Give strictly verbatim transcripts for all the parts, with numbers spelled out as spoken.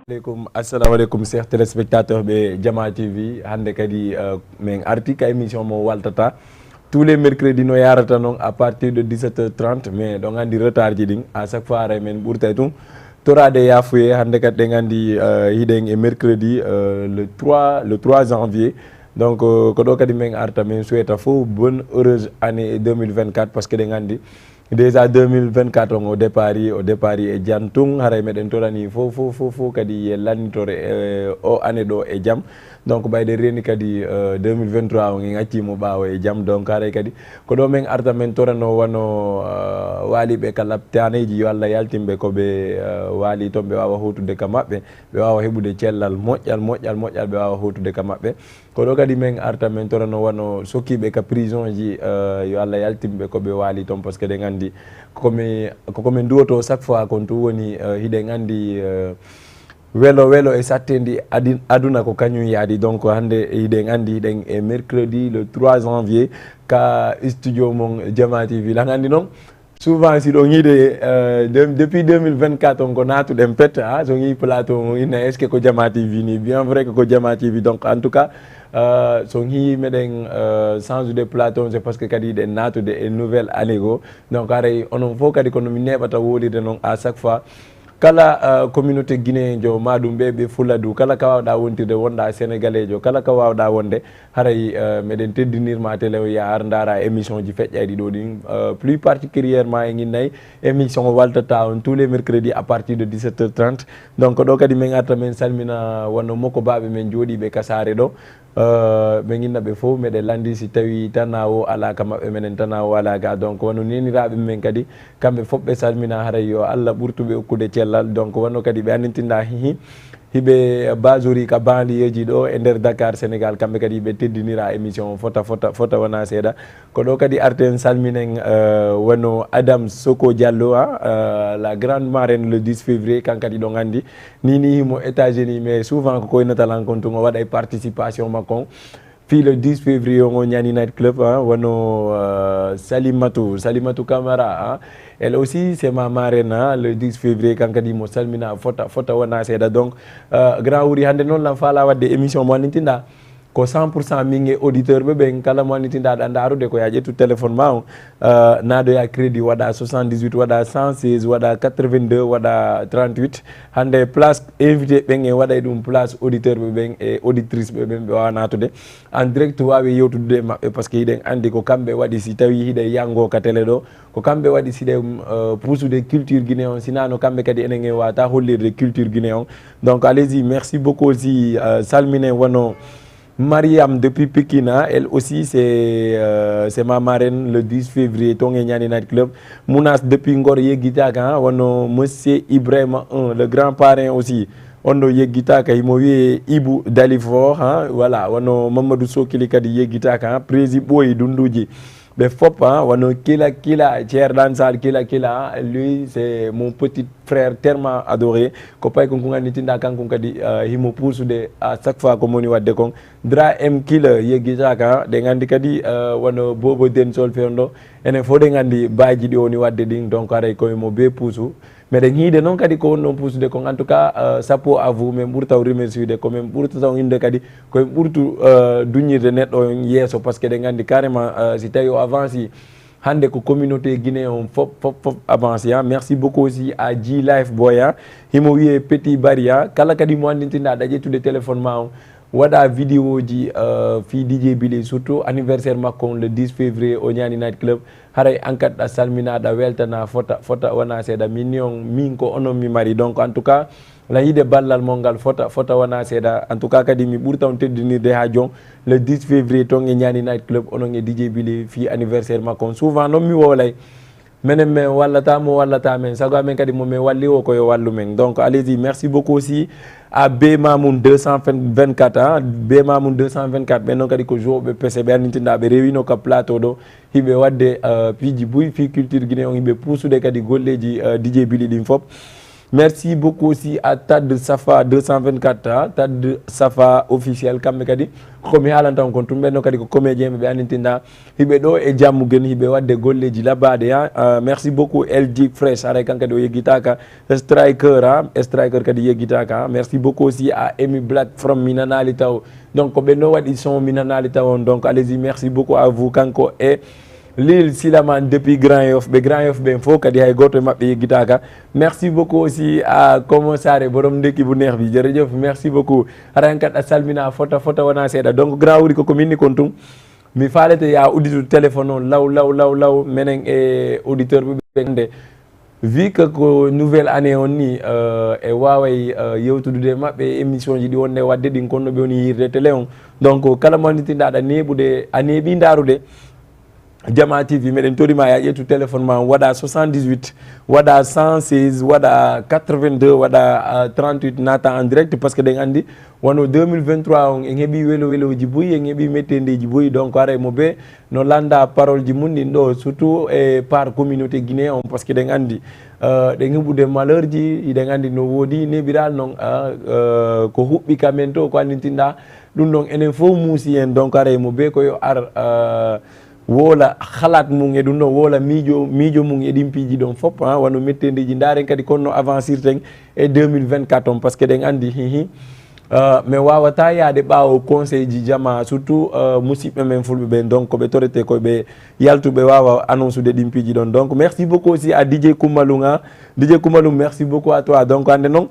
Aleykum, assalamu aleykum, chers téléspectateurs ɓe Jama T V. Hannde kadi, euh, min arti ka émission mo waltata tous les mercredis, no yarata noon à partir de dix-sept heures trente, mais ɗon anndi retard ji ɗin, à chaque fois haray min ɓurtay tun toraade yaafuye. Hannde kadi ɗen anndi, euh, hiɗen e mercredi, euh, le trois, le trois janvier. Donc, euh, ko ɗo kadi min arta, min souhaita fof bonne heureuse année deux mille vingt-quatre, parce que ɗen anndi déjà deux mille vingt-quatre on o départ, o départ e jam tun, haray meɗen torani fof, fof, fof, fof kadi e lannitore, euh, o année ɗo e jam. Donc ɓayde reeni kadi, euh, deux mille vingt-trois on en accimo ɓaawo e jam. Donc haray kadi ko ɗo min arta, min torano wano, euh, waaliɓe ka laptaneeji, yo Allah yaltinɓe ko ɓe, euh, waali toon, ɓe waawa hootude ka maɓɓe, ɓe waawa heɓude cellal moƴƴal, moƴƴal, moƴƴal, ɓe waawa hootude ka maɓɓe. Ko ɗo kadi min arta, min torano wano sokkiiɓe ka prison ji, euh, yo Allah yaltinɓe ko ɓe waali toon, parce que ɗen anndi koko mi, koko min duwoto chaque fois kon tun woni, euh, hiɗen anndi, euh, welo, welo e satteendi adi-, aduna ko kañum yaadi. Donc hannde hiɗen anndi hiɗen e mercredi le trois janvier ka studio mon Jama T V. Lan anndi noon, souvent si ɗon yiide, euh, de-, depuis deux mille vingt-quatre on ko naatuɗen pet, ha, so on yii plateau on inna est-ce que ko Jama T V ni? Bien vrai que ko Jama T V. Donc en tout cas, euh, so on yii meɗen, euh, change de plateau on, c'est parce que kadi hiɗen naatude e nouvelle année goo. Donc haray onon fof kadi ko no mi neeɓata wolirde noon à chaque fois. Kala, euh, communauté guinéen jo, ma ɗum ɓe, ɓe Fuladu, kala ka waawɗaa wontirde, wonɗaa Sénégaleejo, kala ka waawɗaa wonde, haray, euh, meɗen teddinirma télé o, yaa ar ndaara émission ji feƴƴayɗi ɗo ɗin, euh, plus particulièrement e nginnay émission o waltata on tous les mercredis à partir de dix-sept heures trente. Donc ɗo kadi min arta min salmina wano mokko baaɓe men jooɗiiɓe ka saare ɗo. Euh, ɓe nginna ɓe fof, meɗen lanndi si tawi tana o alaa ka maɓɓe, menen tana o alaa ga. Donc wano neniraaɓe men kadi, kamɓe fof ɓe salmina, haray yo Allah ɓurtu ɓe okkude cellal. Donc wano kadi ɓe anndintinɗa hihi, hiɓe basori ka banlieue ji ɗo e nder Dakar, Sénégal, kamɓe kadi ɓe teddinira émission o fota, fota, fota wona seeɗa. Ko ɗo kadi arten salminen, euh, wano Adam Soko Diallo, ha, euh, la grande marraine le dix février, kan kadi ɗon anndi. Ni ni himo États-Unis, mais souvent ko koynata lan kon tun o waɗay participation makko on. Fii le dix février on o ñaani night club, ha, wano, euh, Salimatu, Salimatu Camara, ha. Elle aussi, c'est ma marraine, ha, le dix février, kan kadi mo salmina fota, fota wona seeɗa. Donc, euh, grand wuri hannde noon lan faala waɗde émission mo annitinɗa. Ko cent pour cent min e auditeur ɓe ɓen, kala mo annitinɗa aɗa ndaarude ko yaa ƴettu téléphone ma on, euh, naadoya crédit, waɗa soixante-dix-huit, waɗa cent seize, waɗa quatre-vingt-deux, waɗa trente-huit. Hannde place invité ɓen e waɗay ɗum place auditeur ɓe ɓen e auditrice ɓe ɓen, ɓe waawa naatude en direct, waawi yewtude e maɓɓe, parce que hiɗen anndi ko kamɓe waɗi si tawi hiɗen yango ka télé ɗo, ko kamɓe waɗi si ɗen, euh, puusude culture guinéen on, sinaa no kamɓe kadi enen en waata hollirde culture guinéen on. Donc allez-y, merci beaucoup aussi, euh, salminen wano Mariam depuis Pikine, hein, elle aussi, c'est, euh, c'est ma marraine le dix février, ton e Niani Night Club. Mounas depuis Ngor yeggitaka, hein, wano Monsieur Ibrahima un, le grand parrain aussi. On ɗo yeggitaka, himo wiye Ibou Dalifort, hein, voilà, wano Mamadou Sokili kadi yeggitaka, hein, Prési Boy Dunduji. Ɓe fof, hein, wano Kila Kila, Cher Dansal Kila Kila, hein, lui, c'est mon petit frère tellement adoré. Ko pay kon ko annitinɗa kankun kadi, euh, himo puusude à chaque fois ko moni waɗde kon. Dra M Killer yeggitaka, hein, ɗen anndi kadi, euh, wano Bobo Densol fewndo. Enen fof ɗen anndi baaji ɗi woni waɗde ɗin, donc haray ko himo be puusu. Meɗen hiide noon kadi ko woni ɗon puusude kon. En tout cas, euh, chapeau à vous, min ɓurta on remerciude, ko min ɓurtata on innde kadi, ko min ɓurtu, euh, duñirde neɗɗo on yeeso, parce que ɗen anndi carrément, euh, si tawi o avance, hannde ko communauté guinéen on fof, fof, fof avance, hein. Merci beaucoup aussi à G Life Boy, hein. Himo wiye Petit Bari, hein. Kala kadi mo anndintinɗa aɗa ƴettude téléphone ma on, waɗa vidéo ji, euh, fii D J Billy, surtout anniversaire makko on le dix février o Niani Night Club. Haray an kadi ɗa salmina, ɗa weltana, fota, fota wona seeɗa. Min ni on, min ko onon mi mari. Donc en tout cas, la yiɗe ballal mon ngal fota, fota wona seeɗa. En tout cas kadi mi ɓurta on teddinirde ha jon. Le dix février ton e Niani Night Club, onon e D J Billy fii anniversaire makko on. Souvent noon mi wowlay. Menen men wallata mo wallata men, sago amen kadi mo men walli o ko yo wallu men. Donc allez-y, merci beaucoup aussi à B Mamoun deux cent vingt-quatre, hein. B Mamoun deux cent vingt-quatre, ɓen noon kadi ko joueɓe pese, ɓe annitinɗa ɓe rewino ka plateau ɗo, hiɓe wadde euh, piiji buy fi culture Guinée on, hiɓe puusude kadi golleji euh, D J Bili ɗin fop. Merci beaucoup aussi à Tad Safa deux cent vingt-quatre, hein, Tad Safa officiel, kamɓe kadi ko mi haalanta on kon tun, ɓen noon kadi ko comédien ɓe, ɓe annitinɗa hiɓe ɗo e jammu gen, hiɓe wadde golleji labbaɗe, hein. Euh, merci beaucoup L G Fresh, haray kan kadi o yeggitaka. Striker, hein, Striker kadi yeggitaka, hein. Merci beaucoup aussi à Emi Black from mi nanaali taw. Donc ko ɓen no waɗi son mi nanaali taw on. Donc allez-y, merci beaucoup à vous, kanko e Lil Silaman depuis Grand Yoff, ɓe Grand Yoff ɓen fof kadi hay goto e maɓɓe yeggitaka. Merci beaucoup aussi à Komo Sare, borom ndekki bu neex bi, jërëjëf, merci beaucoup. Haray an kadi a salmina fota fota wona seeɗa. Donc grand wuri koko minni kon tun. Mi faalete ya udditu téléphone on law law law law, menen e auditeur ɓe ɓe nde. Vu que ko nouvelle année on ni euh, e waway euh, yewtudude e maɓɓe e émission ji ɗi wonde wadde ɗin, konno ɓe woni yirde télé on. Donc kala mo annitinɗa aɗa neeɓude, a neeɓi ndarude Jama T V, meɗen torima ya ƴettu téléphone ma on, waɗa soixante-dix-huit, waɗa cent seize, waɗa quatre-vingt-deux, waɗa euh, trente-huit, nata en direct, parce que ɗen andi wano deux mille vingt-trois on en heɓi welo weloji buy, en heɓi mettendeji buy. Donc haray mo be no landa parole ji mun ɗin ɗo, surtout e par communauté guinéen on, parce que ɗen andi euh, ɗen heɓude malheur ji, hiɗen andi no woodi neɓiral non euh, euh, ko huɓɓi ka men to, ko annitinɗa ɗum ɗon enen fof muusi en. Donc haray mo be ko yo ar euh, woola halat mum e ɗum ɗon, woola miijo miijo mum e ɗin piiji ɗon fop, ha wano mettendeji, ndaren kadi konno avancirten e deux mille vingt-quatre on, parce que ɗen andi hihi euh, mi wawata yaade ɓaawo conseil ji jama, surtout euh, musidɓe men fulɓe ɓen. Donc ko ɓe torete koye ɓe yaltu ɓe wawa annonce ude ɗin piiji ɗon. Donc merci beaucoup aussi à D J Kumalunga. D J Kumalung, merci beaucoup à toi. Donc hande noon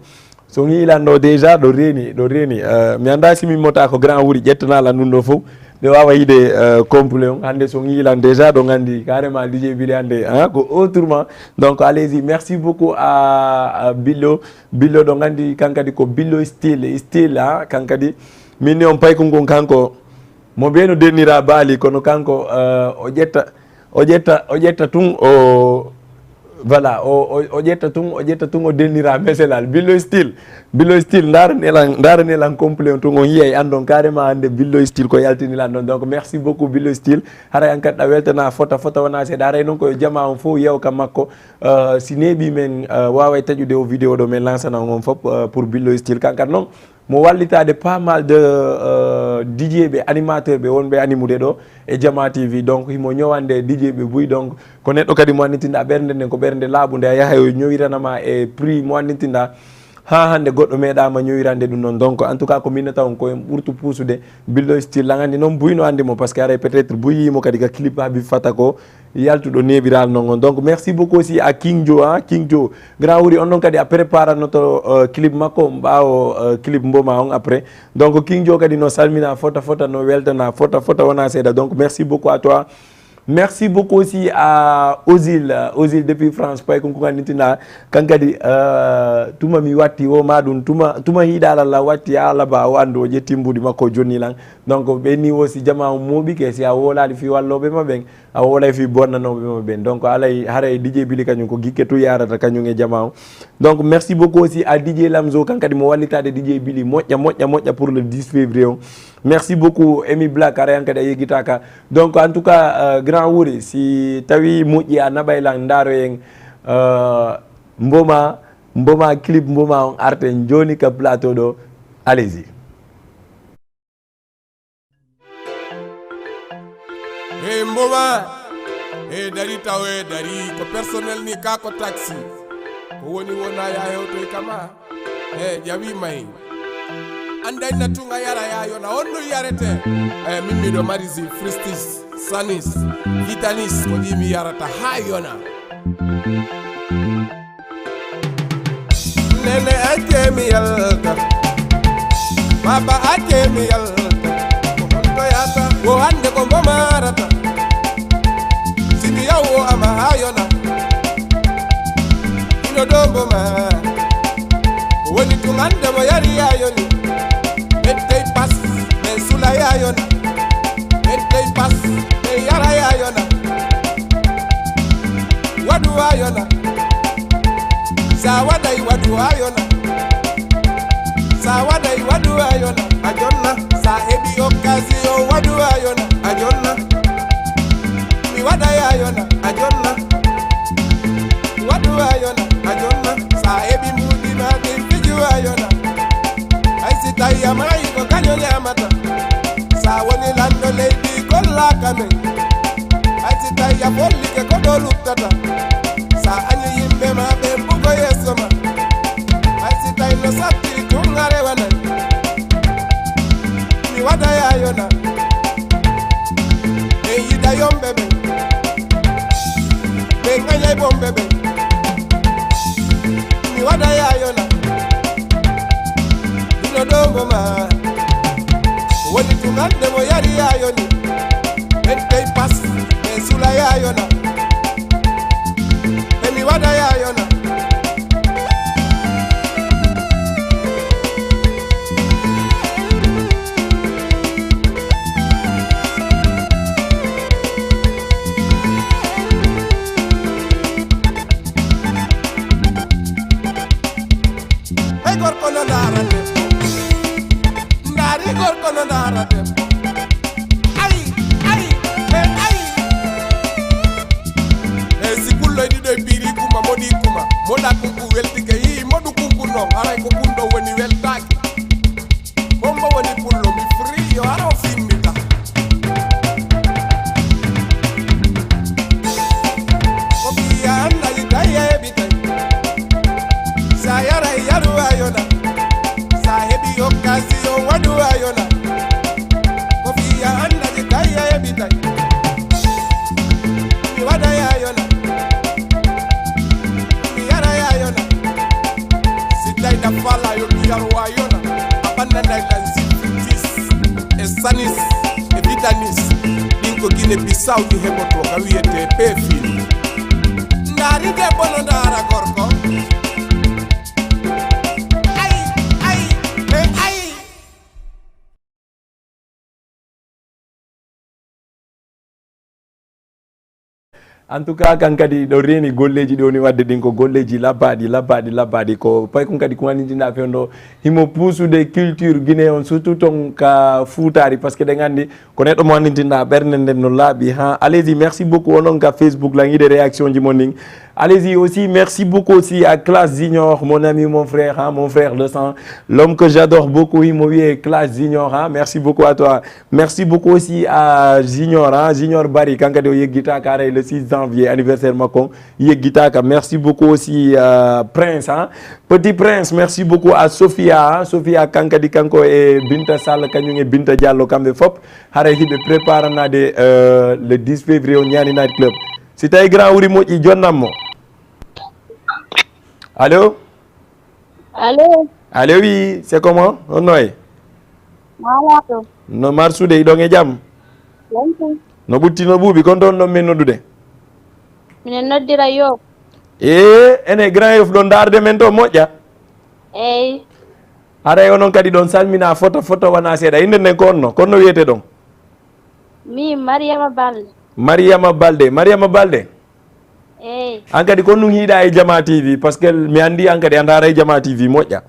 so ngi ilan ɗo déjà ɗo reeni, ɗo reeni euh, mi anda si min mota ko grand wuri ƴettana lan ɗum ɗo fof. Ɓe wawa yiide euh, complet on hande so ngi ilan déjà ɗo gandi carrément D J Bili hande hein, ko autrement. Donc allez-y, merci beaucoup à, à Billo. Billo ɗo gandi kan kadi ko Billo style style ha kan kadi. Min ni on paykun kon kanko mo be no dennira baali, kono kanko euh, o ƴetta o ƴetta o ƴetta tun o voilà o o- o ƴetta tun o ƴetta tun o dennira meselal. Billo style, Billo style, ndara nelan ndara nelan complet on tun, on yiyay andon carrément hande Billo style ko yaltinilan ɗon. Donc merci beaucoup Billo style. Haray an kadi ɗa weltana fota fota wona seeɗa, haray noon koyo jama on fof yew ka makko. Euh, si neeɓi men euh, waway taƴude o vidéo ɗo men lancana on on fop euh, pour Billo style kankat noon mo wallitade pas mal de euh, D J ɓe animateur ɓe wonɓe animude ɗo e Jama T V. Donc himo ñowande D J ɓe buy, donc ko neɗɗo kadi mo annitinɗa ɓernde nden ko ɓernde laaɓunde, a yaha o ñowiranama e prix mo annitinɗa ha hande goɗɗo meeɗama ñowirande ɗum noon. Donc en tout cas ko minna taw on ko en ɓurtu puusude Billo style, an andi noon buy no andi mo, parce que aray peut-être buy yimo kadi ka clip Habib Fata ko yaltuɗo neɓiral non on. Donc merci beaucoup aussi à King Joe, hein, King Joe, grand wuri on noon kadi a préparanoto euh, clip makko ɓaawo euh, clip mboma on après. Donc King Joe kadi no salmina fota fota, no weltana fota fota wona seeɗa. Donc merci beaucoup à toi. Merci beaucoup aussi à Ozil, euh, Ozil depuis France, pay kon ko annitina kan kadi euh, tuma mi watti o ma ɗum tuma tuma hiɗalalla watti alaba o andu o ƴetti mbudi makko o jonni lan. Donc ɓe ni o si jama o moɓike si a wolali fi walloɓe ma ɓen, a wolay fi bonnanoɓe ma ɓen. Donc alay haray D J Bili kañum ko gikke tu yarata kañum e jama o. Donc merci beaucoup aussi à D J Lamzo, kan kadi mo wallitade D J Bili moƴƴa moƴƴa moƴƴa pour le dix février on. Merci beaucoup Emi Black, ara yan kadi a yeggitaka. Donc en tout cas euh, grand wuri si tawi moƴƴi a naɓay lan ndaroyen euh, mboma mboma clip mboma on arten joni ka plateau ɗo. Allez-y. Hey mboma. Hey dari taw hey dari ko personnel ni ka ko taxi. Ko woni wona ya hewtoy kama. Hey ƴawi may. Anday na tunga yara ya yona onno yarete. Hey min miɗo mari zi fristis sanis vitalis ko ɗi mi yarata ha yona. Nene ake mi yalta. Baba ake mi yalta. Ko honto yata. Wo hande ko mbo marata. Simi yawo ama ha yona. Ino ɗo mbo ma. Ko woni tun hande mo yari ya yoni. Mettey pas. Men sula ya yona. Mettey pas. Men yara ya yona. Waɗu Ayona. Sa waɗay waɗu ayona. Sa waɗay waɗu ayona. A jonna. Sa heɓi occasion waɗu ayona. A jonna. Mi waɗay ayona. A jonna. Waɗu ayona. A jonna. Sa heɓi mbuɗi ma ɗi fiju ayona. Ay si tawi a maayi ko kañum ñaamata. Sa woni lanɗo leydi kollaaka men. Hay si tawi a follike ko ɗo luttata. Sa añi yimɓe ma ɓe bugo yeeso ma. Hay si tawi no satti tun a rewanay. Mi waɗa yayona. Ɓe yiɗa yomɓe ɓe. Ɓe ŋañay bomɓe ɓe. Mi waɗa yayona. Hino ɗo mbo ma. Woni tun hande mo yari yayoni. Ɓen tey pas, ɓe sula yayona. E mi waɗa yayona. Hey, gorko no ndaara debbo. Ndaari gorko no ndaara debbo. Ay, ay, hey, ay. Hey, si pullo e ɗiɗo e piiri kuma, moɗi kuma. Moɗa kunku weltike, yii moɗu kunku non. Haray ko kunɗo woni weltaaki. Hombo woni pullo, mi frii, yo haro finnita. Ko fiya annali tawi e ɓitay. Sa yaray yaru ayona. Sa heɓi occasion waɗu ayona. Ko fiya annali tawi e ɓitay. Mi waɗa ayona. Mi yara ayona. Si tawi na fala yo mi yaro ayona. A ɓannanay lan siffitis e sanis e vitanis. Ɗin ko Gine Bissau ɗi heɓoto ka wiyete pefil. Ndaari debbo no ndaara gorko. Ay, ay, ɓe ay. En tout cas, kan kadi ɗo reeni golleeji ɗi woni waɗde ɗin ko golleeji labbaɗi, labbaɗi, labbaɗi. Ko paykun kadi ko anndintinɗa fewndo himo puusude culture Guinée on, surtout ton ka Fuutaari, parce que ɗen anndi ko neɗɗo mo anndintinɗa ɓernde nden no laaɓi. Ha, allez-y, merci beaucoup. Onon ka Facebook lan yiɗe réaction ji mon ɗin. Allez-y aussi, merci beaucoup aussi à Classe Junior, mon ami, mon frère, hein, mon frère de sang, l'homme que j'adore beaucoup, himo wiye Classe Junior, hein, merci beaucoup à toi. Merci beaucoup aussi à Junior, hein, Junior Barry, kan kadi o yeggitaaka, haray le six janvier anniversaire makko on, yeggitaaka. Merci beaucoup aussi, euh, Prince, hein. Petit Prince, merci beaucoup à Sophia, hein. Sophia kan kadi kanko e Binta Sall, kañum e Binta Diallo, kamɓe fop. Haray hiɓe préparanaade, euh, le dix février o Niani Night Club. Si tawi grand wuri moƴƴi, jonnam mo. Allo? Allo? Allo, oui, c'est comment? On noy? Mala to. No marsude, iɗon e jam? Jam tan. No ɓutti, no ɓuuɓi, kon ton ɗon men noddude? Minen noddira Yoff. Ee, ene Grand Yoff ɗon ndaarde men to moƴƴa? Eey. Haray onon kadi ɗon salmina fota fota wona seeɗa. Innde nden ko honno? Ko honno wiyete ɗon? Mi Mariama Balde. Mariama Balde. Mariama Balde? Eey. An kadi ko honɗum hiiɗa e Jama T V? Parce que mi anndi an kadi a ndaara e Jama T V moƴƴa.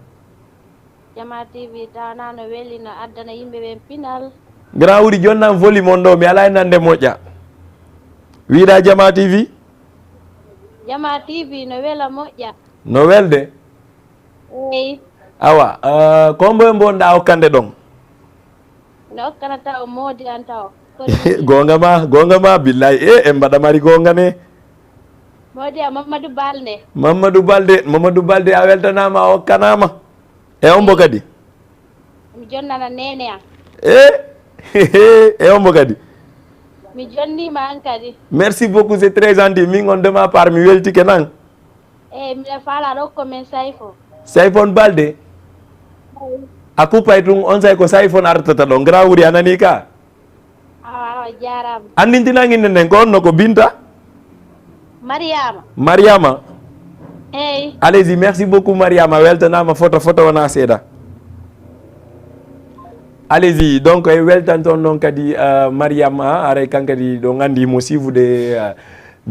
Jama T V tana no weli, no addana yimɓe ɓen pinal. Grand wuri jonnam volume on ɗo, mi alaa e nande moƴƴa. Wiiɗa Jama T V? Jama T V no wela moƴƴa. No welde? Eey. Awa, eh, ko mbo mbo nda okkande ɗon? No okkana taw moodi an taw. Goonga ma, goonga ma, billahi. E, en mbaɗa mari goonga ne. Moodi a Mamadou Balde. Mamadou Balde, Mamadou Balde, a weltanaama, a okkanaama. E on mbo kadi? Mi jonnana neene am. E, e on mbo kadi? Mi jonniima an kadi. Merci beaucoup, c'est très gentil. Min on de ma part, mi weltike nan. Eey, miɗa faala ɗo ko men Sayfo. Sayfon Balde? Eey. A kuppay tun, on say ko Sayfon artata ɗo. Grand wuri a nanii ka? Awa, awa, jaaraama. Anndintinan innde nden, ko on no ko Binta? Mariama. Mariama? Eey. Allez-y, merci beaucoup Mariama. Weltanaama fota, fota wona seeɗa. Allez-y, donc e weltanton noon kadi, euh, Mariama, haray kan kadi ɗo nganndi mo siifude, euh,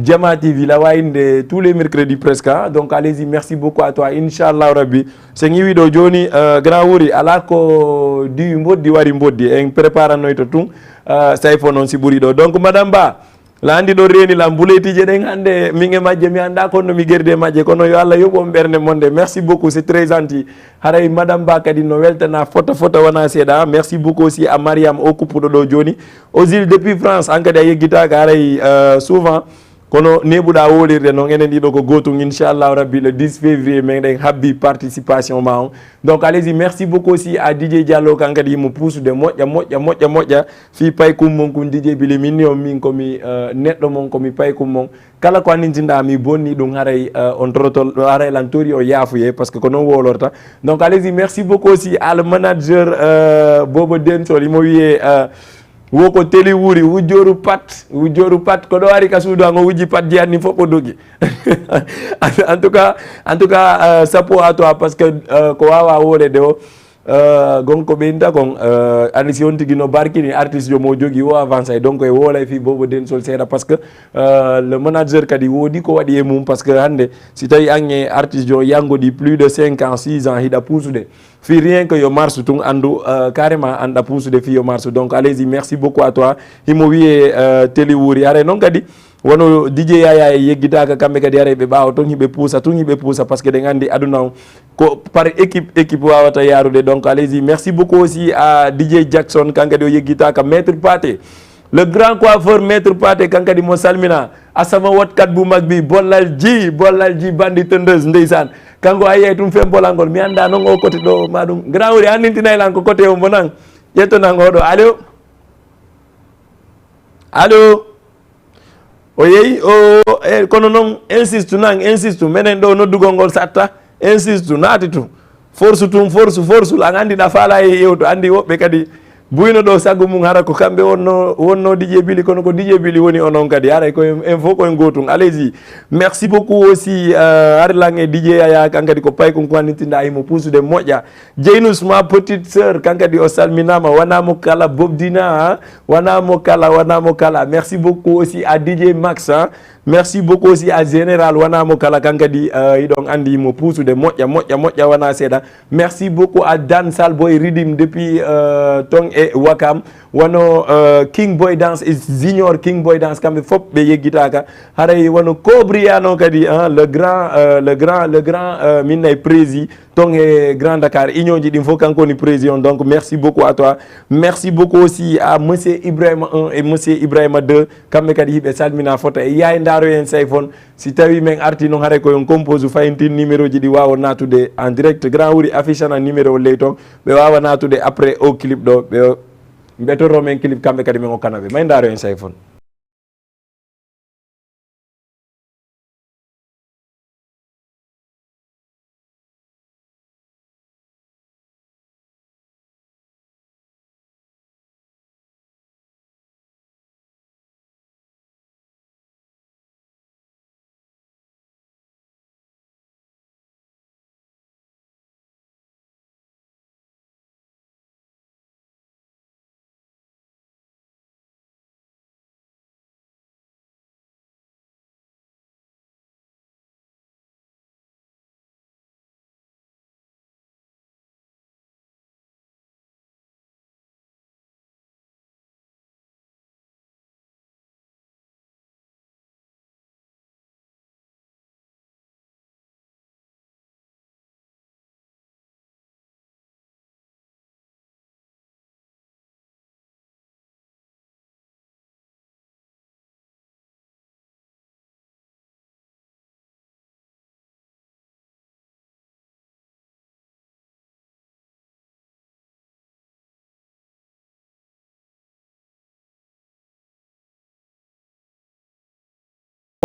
Jama T V la wayinde tous les mercredis presque, hein. Donc allez-y, merci beaucoup à toi, inchallah rabbi. Sen iwi ɗo joni, euh, grand wuri ala ko diwi mboddi wari mboddi en préparanoyto tun, euh, sayfo noon si ɓuri ɗo. Donc madame Ba, la andi ɗo reni la mbuleytije ɗen hande min e majje mi anda kono mi gerdi e majje, kono yo Allah yoɓu on ɓernde mon de. Merci beaucoup, c'est très gentil. Haray madame Ba kadi no weltana fota fota wona seeɗa. Merci beaucoup aussi à Mariam o kuppuɗo ɗo joni. Ozil depuis France, an kadi a yeggitaka haray, euh, souvent kono neɓuɗa wolirde noon, enen ɗiɗo ko gotum, inchallahu rabbi le dix février meɗen habbi participation ma on. Donc allez-y, merci beaucoup aussi à D J Diallo, kan kadi himo puusude moƴƴa moƴƴa moƴƴa moƴƴa. Fii paykum mon kun D J Bili, min ni on min komi, euh, neɗɗo mon, komi paykum mon. Kala ko anndintinɗa mi bonni ɗum haray, euh, on toroto haray lan tori o yaafuye, parce que ko noon wolorta. Donc allez-y, merci beaucoup aussi à le manager, euh, Bobo Densol, imo wiye, euh, wo ko teli wuri, wujjoru pat, wujjoru pat, ko ɗo ari ka suudu an o wujji pat jeyanni fof o dogi. En tout cas, en tout cas, euh, chapeau à toi, parce que, euh, ko wawa wolede o, euh, gonko ɓeynta kon, euh, ani si on tigi no barkini artiste jo mo jogi o avancé, donc e wolay fi Bobo Densol seeɗa, parce que, euh, le manager kadi woodi ko waɗi e mum, parce que hande si tawi an e artiste jo yangodi plus de cinq ans, six ans, hiɗa puusude, fi rien que yo marche tun, andu, euh, carrément anɗa puusude fi yo marche. Donc allez-y, merci beaucoup à toi. Himo wiye, euh, teli wuuri. Haray noon kadi wono D J Yaya e yeggitaka, kamɓe kadi haray ɓe ɓaawa tun hiɓe puusa, tun hiɓe puusa, parce que ɗen andi aduna on ko par équipe, équipe wawata yarude. Donc allez-y, merci beaucoup aussi à D J Jackson, kan kadi o yeggitaka, Maître Paté, le grand coiffeur Maître Paté, kan kadi mo salmina. Asama wot kat bu mag bi, bollal ji, bollal ji bandi tondeuse, ndeysaan. Kanko a yiyay tum fen bolangol, mi anda non o côté ɗo ma ɗum. Grand wuri annintinay lan ko côté o mbonan. Ƴetto nan oɗo. Allo? Allo? O yehi o, e, kono noon insiste nan, insiste. Menen ɗo noddugol ngol satta, insiste, naati tu. Force tun, force, force. An anndi ɗa faala e yewto, anndi woɓɓe kadi buyno ɗo sago mum, hara ko kamɓe wonno, wonno D J Bili, kono ko D J Bili woni onon kadi. Haray ko en, en fof ko en gootun. Allez-y. Merci beaucoup aussi, euh, Arlang e D J Yaya, kan kadi ko pay kon ko annitinɗa himo puusude moƴƴa. Jeynus, ma petite sœur, kan kadi o salminaama, wona mo kala Bob Dina, hein? Wona mo kala, wona mo kala. Merci beaucoup aussi à D J Max, hein? Merci beaucoup aussi à Général, wona mo kala, kan kadi, euh, hiɗon anndi mo puusude moƴƴa, moƴƴa, moƴƴa, wona seeɗa. Merci beaucoup à Dan Salboy Ridim depuis, euh, ton e Wakam. Wano, euh, King Boy Dance et Junior King Boy Dance, kamɓe fof ɓe yeggitaka. Haray wano Cobriano kadi, hein, le grand, euh, le grand, le grand, euh, min nay prési ton e Grand Dakar. Union ji ɗin fof kanko woni président. Donc merci beaucoup à toi. Merci beaucoup aussi à monsieur Ibrahima un et monsieur Ibrahima deux. Kamɓe kadi hiɓe salmina fota e yaay ndaaro en Sayfon. Si tawi men arti noon haray ko yon compose fayintin numéro ji ɗi wawa natude en direct. Grand wuri affiche ana numéro o ley ton. Ɓe wawa natude après o clip ɗo. Ɓe, ɓe toro men clip kamɓe kadi men okkana ɓe. May ndaaro en Sayfon.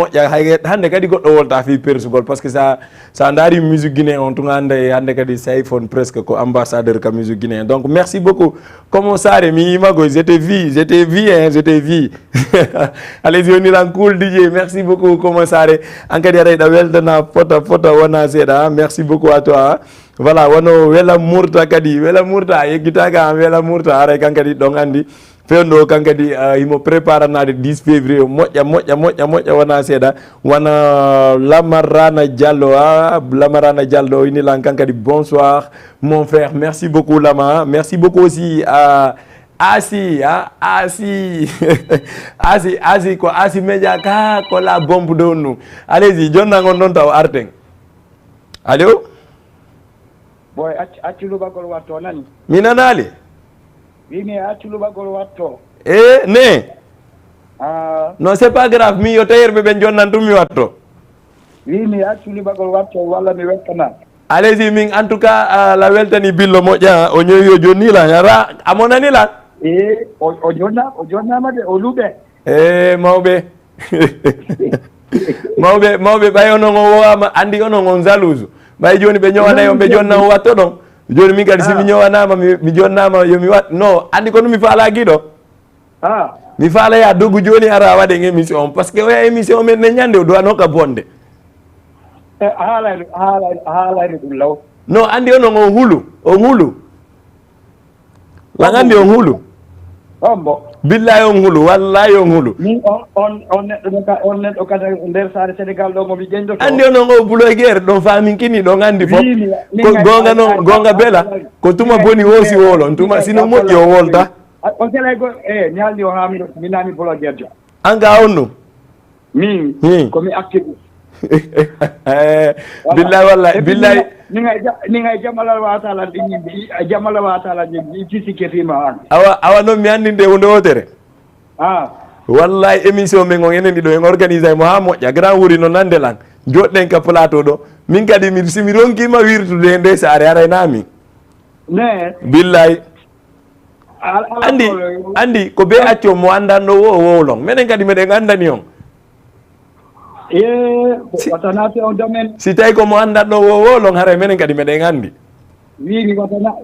Moƴƴa, hay hannde kadi goɗɗo wolta fii persugol, parce que sa, sa ndaari musique guinéen on tun hannde, hannde kadi Sayfon presque ko ambassadeur ka musique guinéen. Donc merci beaucoup. Komo Sare, mi yiima koy, je te vis, je te vis, hein, je te vis. Allez-y, on ira en cool, D J. Merci beaucoup, Komo Sare. An kadi aɗa yiɗa weltana fota, fota wona seeɗa, hein. Merci beaucoup à toi, hein. Voilà, wano Wela Murta kadi, Wela Murta, a yeggitaaka an Wela Murta, haray kan kadi ɗon anndi. Fewndo kan kadi, ah, himo préparanaade dix février, moƴƴa, moƴƴa, moƴƴa, moƴƴa, wona seeɗa. Wana Lamarana Diallo, ah, Lamarana Diallo, ini lan kan kadi, bonsoir, mon frère. Merci beaucoup, Lama. Merci beaucoup aussi à Asi, ah, Asi. Asi, Asi, ko Asi Media ka, ko la bombe de nous. Allez-y, jonna on ɗon taw arten. Allô? Boy, accu, accu luɓagol watto, nani? Mi nanaali. Wi mi accu luɓagol watto. Eh, ne? Ah. Non, c'est pas grave. Mi yo tailleur ɓe ɓen jonnan tum mi watto. Wi mi accu luɓagol watto, walla mi wettana. Allez-y, min, en tout cas, ah, la weltani billo moƴƴa, o ñowi o jonni lan. Ara, amo nani lan? Eh, o, o jonna, o jonnama de, o luɓe. Eh, mawɓe. Mawɓe, mawɓe, ɓay onon on wowama, andi onon on jalouse. Ɓay joni ɓe ñowanay on, ɓe jonna on watto ɗon. Joni min kadi si mi ñowanama, mi, mi jonnama, yo mi wat. No, andi ko ɗum mi faala giɗo. Ah. Mi faala ya dogu joni ara waɗen émission on. Parce que oya émission men ne ñande o duwano ka bonde. Eh, haalay, haalay, haalay ɗum law. No, andi onon on hulu, on hulu. Lan andi on hulu. Hombo. Billahi on hulu, wallahi on hulu. Min on, on, on neɗɗo ɗo ka, on neɗɗo kadi nder saare Sénégal ɗo mo mi ƴendoto. Andi onon o blogueur ɗon faminkini ɗon andi fof. Wi mi, min ko ay, gonga ay, non, ay, gonga ay, bela. Ay, ko tuma ay, boni ay, wosi ay, wolon, tuma ay, sino ay, moƴƴi o ay, wolta. Ay, on sela go, eh, mi haldi o ha mi, mi nami blogueur jo. An ga on ɗum. Min, Hmm. ko mi activiste. Billahi wallahi, billahi. Min ay ja-, min ay jamala watalan ɗin yimɓe, i-, a jamala watalan ɗin, i kisi ketima an. Awa, awa non mi anndinde hunde wotere. Ah. Wallahi émission men on enen ɗiɗo en organise mo ha moƴƴa. Grand wuri no nande lan. Joɗɗen ka plateau ɗo. Min kadi mi, si mi ronkima wirtude e nde saare aray na min. Ne. Billahi. Al-, ala Andi, problème. Andi ko be acco mo andanno wo, wo long. Menen kadi meɗen andani on. Eh, Si- wata naate on domaine. Si tawi ko mo andanno wo, wo long, haray menen kadi meɗen andi. Wi mi wata na-,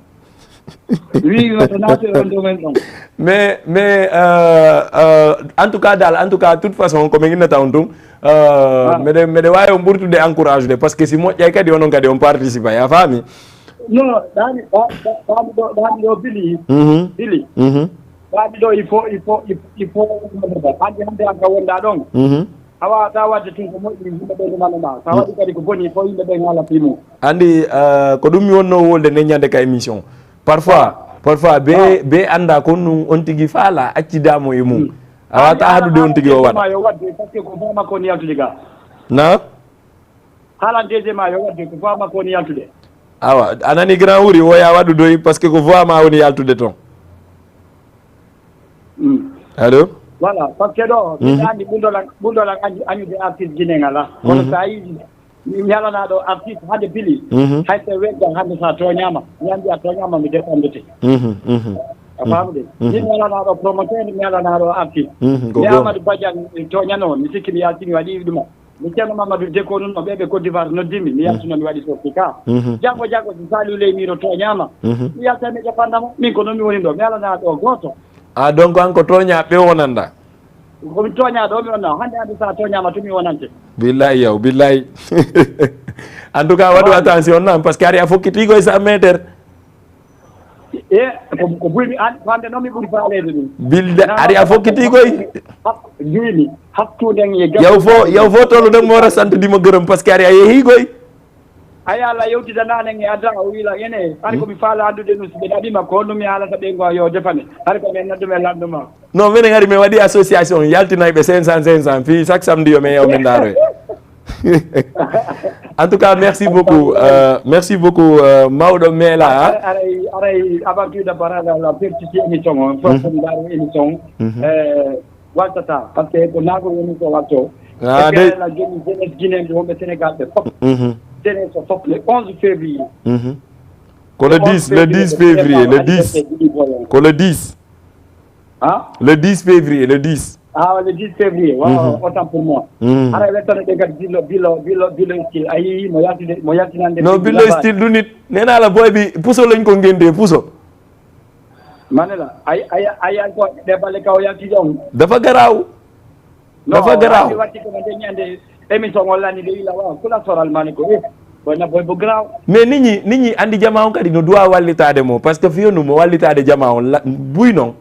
wi mi wata naate on domaine ɗon. Mais, mais, euh, euh, en tout cas dal, en tout cas, toute façon, ko min innata on tun, euh, Ah. meɗen, meɗen wawi on ɓurtude encourage de, parce que si moƴƴay kadi onon kadi on participe, a faami? Non, ɗaani, ɗa-, ɗa-, ɗaani ɗo, ɗaani ɗo Bili. Mhm. Bili. Mhm. Ɗaani ɗo, il faut, il faut, il faut, il faut, hannde, hannde an ka wonɗa ɗon. Mhm. A wawata wadde tun ko moƴƴi, yimɓe ɓe ɗumano ma. Sa Mm. waɗi kadi ko boni, il faut yimɓe ɓe ngaala fii mum. Anndi, ah, ko ɗum mi wonno wolde nden ñande ka émission. Parfois, Ah. parfois, be, Ah. be annda kon ɗum on tigi faala, accidamo e mum. Mm. A wawata Anndi haɗude on tigi o waɗa. Ma yo wadde, parce que ko fama kon yaltude ga. Na? Haalan D G ma yo wadde ko fama ko woni yaltude. Awa, a nani grand wuri, woya waɗu doy, parce que ko voix ma woni yaltude ton. Mm. Allo? Voilà, parce que ɗo, Mhm. miɗa anndi ɓurɗo lan, ɓurɗo lan añu-, añude artiste Guinée ngala. Kono Mhm. sa yi mi ñalanaɗo artiste hande Bili, Mhm. hay so weggal hande sa tooñama, mi anndi a tooñama mi défendete. Mhm, mhm. A Mhm. faamude? Mhm. Min mi alanaɗo promoteur, mi alanaɗo artiste. Mhm, ko Mi goonga. Amadou Badiane tooñano, mi sikki mi yaltini waɗi ɗuma. Mi Ceerno Mamadou Deko nun no ɓe ɓe Côte d'Ivoire noddimi, mi yaltuno mi waɗi sorti ka. Mhm. Janngo janngo si Saliou Ley Miro tooñaama, Mhm. mi yalta mi ƴeppanda mo. Min ko noon mi woni ɗo, mi alanaa ɗo gooto. Ah, donc an ko tooñaa ɓe wonanda? Ko mi tooñaa ɗo mi wonaa. Hannde hannde so a tooñaama to mi wonante. Billahi yaw, billahi. En tout cas, waɗu attention nan, parce que ari a fokkiti koye cent mètres. E, ko, ko buymi an, hannde noon mi ɓuri faaleede ɗum. Bilda, ari a fokkiti koy. Hak-, juymi, hakkunde e gam. Yaw fo, yaw fo tolo ɗen mo wara sant di mo gërëm, parce que ari a yehi koy. Ay Allah yewtida nanen e adra o wila ene. Hari ko mi faala anndude ɗum, si ɓe ɗaɓima ko honno mi haalata ɓe ngo yo defane. Hari ko men noddu men lannduma. Non, minen ari men waɗi association, yaltinay ɓe cinq cents, cinq cents, fii chaque samedi yo men yaw men ndaaro. En tout cas, merci beaucoup. Euh, merci beaucoup, euh, mawɗo Meela, hein. Aray, aray, aray, avant tout d'abord, ala, ala, pertiti émission on. Fof Mhm. ko ndaaro émission. Mhm. Euh, waltata, parce que ko naagol woni ko walto. Ah, Et puis, dey. Ala, joni jeunesse guinéen ɓe wonɓe Sénégal ɓe fof. Mhm. Jeunesse o fof le onze février. Mhm. Ko le Le dix, onze le février, dix février, le dix. Anniversaire Djiby Boy on. Ko le dix. Hein? Le dix février, le dix. Ah, le dix février. Waaw, Mhm. autant pour moi. Mhm. Hara wettano ɓe kadi Billo, Billo, Billo, Billo Style. Ayi, mo yaltude, mo yaltinande No Billo Billo Style ɗum nit. Nena la boy bi puso lañ ko ngende puso. Manela, ay, ay, ay, ay, ko ɗe balle kaw yaltide on. Dafa garaaw. Non, Dafa garaaw. Watti, watti ko nde ñande émission o lani de ila wa, kula soral mani ko. Eh. Boy na boy bo graw. Mais nit ñi, nit ñi andi jama on kadi no duwa wallitaade mo, parce que fiyo no mo wallitaade jama on la, buy non.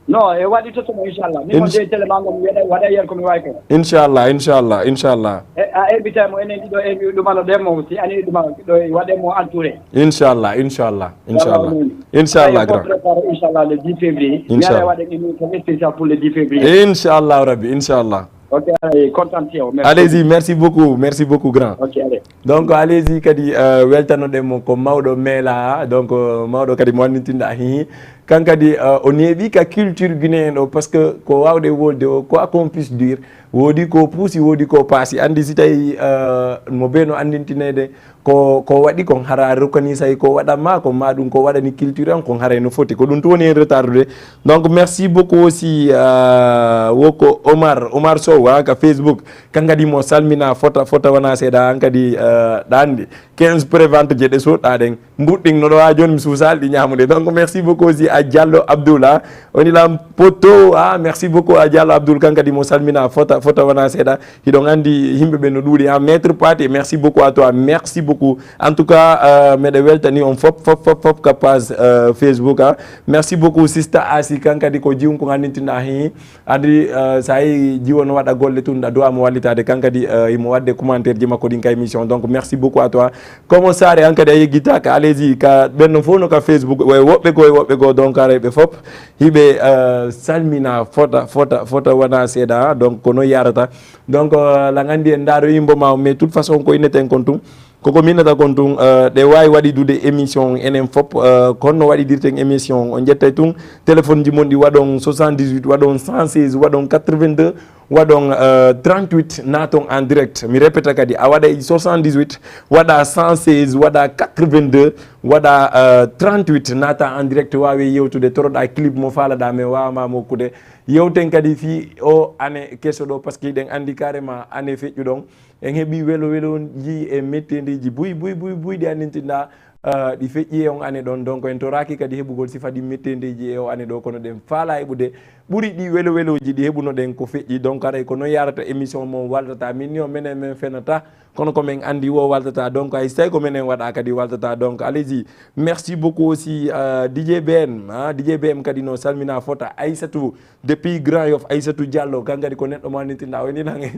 Non, e waɗi to tomo, inchallah. Ni mo Inch- de télé ma ngam waɗa, waɗa yer ko mi wawi ko. Inchallah, inchallah, inchallah. E, a invité mo enen ɗiɗo, e mi ɗumano ɗen mo, si ani ɗumano ɗiɗo, e waɗe mo entouré. Inchallah, inchallah, inchallah. Wallaahi. Inchallah, grand. Préparé, inchallah, le dix février. Inchallah. Mi ara waɗe émission spécial pour le dix février. Inchallah, Rabbi, inchallah. Ok, allez, content, merci. Allez-y, merci beaucoup, merci beaucoup, grand. Ok, allez. Donc, allez-y, kadi, euh, weltanoɗen mo ko mawɗo meela, donc, euh, mawɗo kadi mo anndintinɗa, hihi. Kan kadi, euh, o neeɓi ka culture guinéen o, parce que ko wawde wolde o, quoi qu'on puisse dire, woodi ko puusi, woodi ko paasi. Anndi si tawi, euh, mo bee no anndintinede, ko, ko waɗi kon hara rokkani say ko waɗanma, ko ma ɗum ko waɗani culture an, kon haray no foti. Ko ɗum tun woni en retardude. Donc, merci beaucoup aussi, euh, woko Omar, Omar Sow, ha, ka Facebook. Kan kadi mo salmina fota, fota wona seeɗa, han kadi, euh, ɗa anndi. Quinze prévente je ɗe soɗɗa ɗen. Mbuɗɗin no ɗo ha joni mi suusaali ɗi ñaamude. Donc, merci beaucoup aussi à Diallo Abdoul, ha. Woni lam poto, ha. Merci beaucoup à Diallo Abdoul, kan kadi mo salmina fota, fota wona seeɗa. Hiɗon anndi yimɓe ɓe no ɗuuɗi, ha. Maître Pathé, merci beaucoup à toi. Merci beaucoup. En tout cas, euh, meɗe weltani on fop, fop, fop, fop ka page, euh, Facebook, ha. Merci beaucoup, Sista Asi, kan kadi ko jiwun ko anndintinɗa, hi. Adi, euh, sa yi jiwo no waɗa golle tun, a duwa mo wallitaade, kan kadi, euh, imo waɗde commentaire ji makko ɗin ka émission. Donc, merci beaucoup à toi. Komo Saare, an kadi a yeggitaaka, allez-y, ka ɓen no fof no ka Facebook, way woɓɓe goo e woɓɓe goo, donc aray ɓe fop, hiɓe, euh, salmina fota, fota, fota wona seeɗa, donc ko noon yarata. Donc, euh, la nganndi en ndaaro yimbo ma, mais toute façon ko inneten kon tun. Koko minnata kon tun, euh, ɗe waawi waɗidude émission enen fop, euh, kono no waɗidirten émission, on ƴettay tun téléphone ji mon ɗi, waɗon soixante-dix-huit, waɗon cent seize, waɗon quatre-vingt-deux, waɗon, euh, trente-huit, naaton en direct. Mi répéta kadi, a waɗay soixante-dix-huit, waɗa cent seize, waɗa quatre-vingt-deux, waɗa, euh, trente-huit, naata en direct, waawe yewtude, toroɗa clip mo faalaɗa, mais waawama mo hokkude. Yewten kadi fii o année keso ɗo, parce que hiɗen anndi carrément année feƴƴuɗon. En heɓii welo welooji e metteendeeji buy, buy, buy, buy ɗi anndintinɗaa, ah, ɗi feƴƴi e on année ɗon. Donc, en toraaki kadi heɓugol sifa ɗi metteendeeji e o année ɗo, kono ɗen faalaa heɓude ɓuri ɗi welo welooji ɗi heɓunoɗen ko feƴƴi. Donc, haray ko noon yarata émission mon waltata. Min ni o menen men fenata, kono ko men anndi wo waltata. Donc, hay so tawi ko menen waɗa kadi waltata. Donc, allez-y. Merci beaucoup aussi, ah, D J B M, ah, D J B M kadi no salmina fota Aissatou depuis Grand Yoff, Aissatou Diallo, kan kadi ko neɗɗo mo anndintinɗaa o ni nange.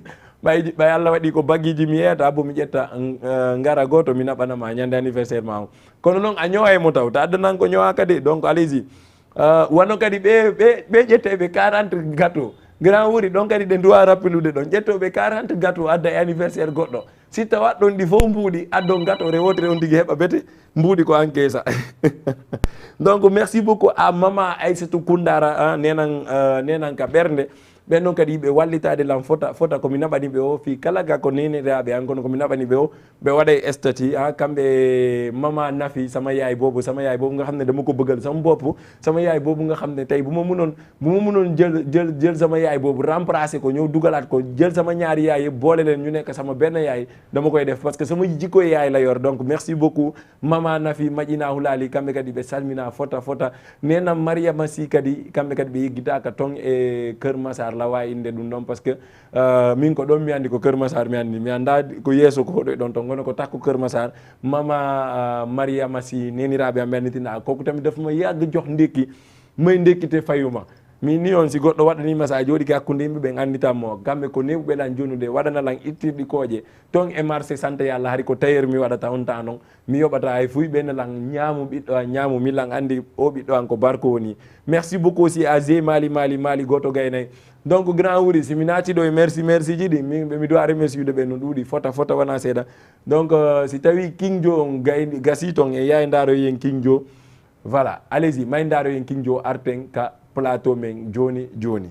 Ɓay, ɓay Allah waɗi ko bagiiji mi yeyata, bo mi ƴetta, eh, ngara gooto, mi naɓana ma ñande anniversaire ma o. Kono noon a ñowa e mo taw, ta addanan ko ñowaaka de, donc allez-y. Eh, wano kadi ɓe, ɓe, ɓe ƴettay ɓe quarante gâteau. Grand Wuri, ɗon kadi ɗe nduwa rappelude ɗon. Ƴetto ɓe quarante gâteau adda e anniversaire goɗɗo. Si tawat ɗon ɗi fof mbuuɗi, addon gâteau rewotere on tigi heɓa bete, mbuuɗi ko an keesa. Donc, merci beaucoup à Mama Aissatou Koundara, ah, nenan, eh, nenan ka ɓernde. Ɓen noon kadi ɓe wallitaade lan fota, fota ko mi naɓani ɓe o, fii kala ga ko neeniraaɓe an, kono ko mi naɓani ɓe o, ɓe waɗay estati, ha, kamɓe Mama Nafi, sama yaay boobu, sama yaay boobu nga xam ne dama ko bëggal sama bopp, sama yaay boobu nga xam ne tey bu ma mënoon, bu ma mënoon jël, jël, jël sama yaay boobu, remplacer ko, ñëw dugalaat ko, jël sama ñaari yaay yëpp, boole leen ñu nekk sama benn yaay, dama koy def, parce que sama jikko yaay la yor. Donc, merci beaucoup. Mama Nafi, Maƴina Hulali, kamɓe kadi ɓe salmina fota fota. Nena Mariama Sy kadi, kamɓe kadi ɓe yeggitaaka ton e Kër Massar, lawa innde ɗum ɗon, parce que, euh, min ko ɗon mi anndi, ko Kër Massar mi anndi. Mi annda ko yeeso ko hoɗo e ɗon ton, kono ko takko Kër Massar. Mama, euh, Mariama Sy, neniraaɓe am ɓe annditinaaka. Koko tamit daf ma yàgg jox ndékki, may ndékki te fayuma. Min ni on, si goɗɗo waɗaniima, so a jooɗike hakkunde yimɓe, ɓen annditan mo. Kamɓe ko neeɓuɓe lan jonude, waɗana lan ittirɗi kooƴe. Ton e marché, sante Yalla, hari ko tailleur mi waɗata on temps non. Mi yoɓata hay fuy, ɓe ne lan ñaamu ɓiɗɗo an, ñaamu, mi lan anndi o ɓiɗɗo an ko barko woni. Merci beaucoup aussi à Zé Mali, Mali, Mali, gooto gaynay. Donc, Grand Wuri, si mi naati ɗo e merci, merci ji ɗi, mi, mi doit remercier ɓe no ɗuuɗi, fota, fota wona seeɗa. Donc, euh, si tawi King Joe on gay-, gasi ton e yaay ndaaro yen King Joe, voilà, allez-y, may ndaaro yen King Joe arten ka plateau men jooni, jooni.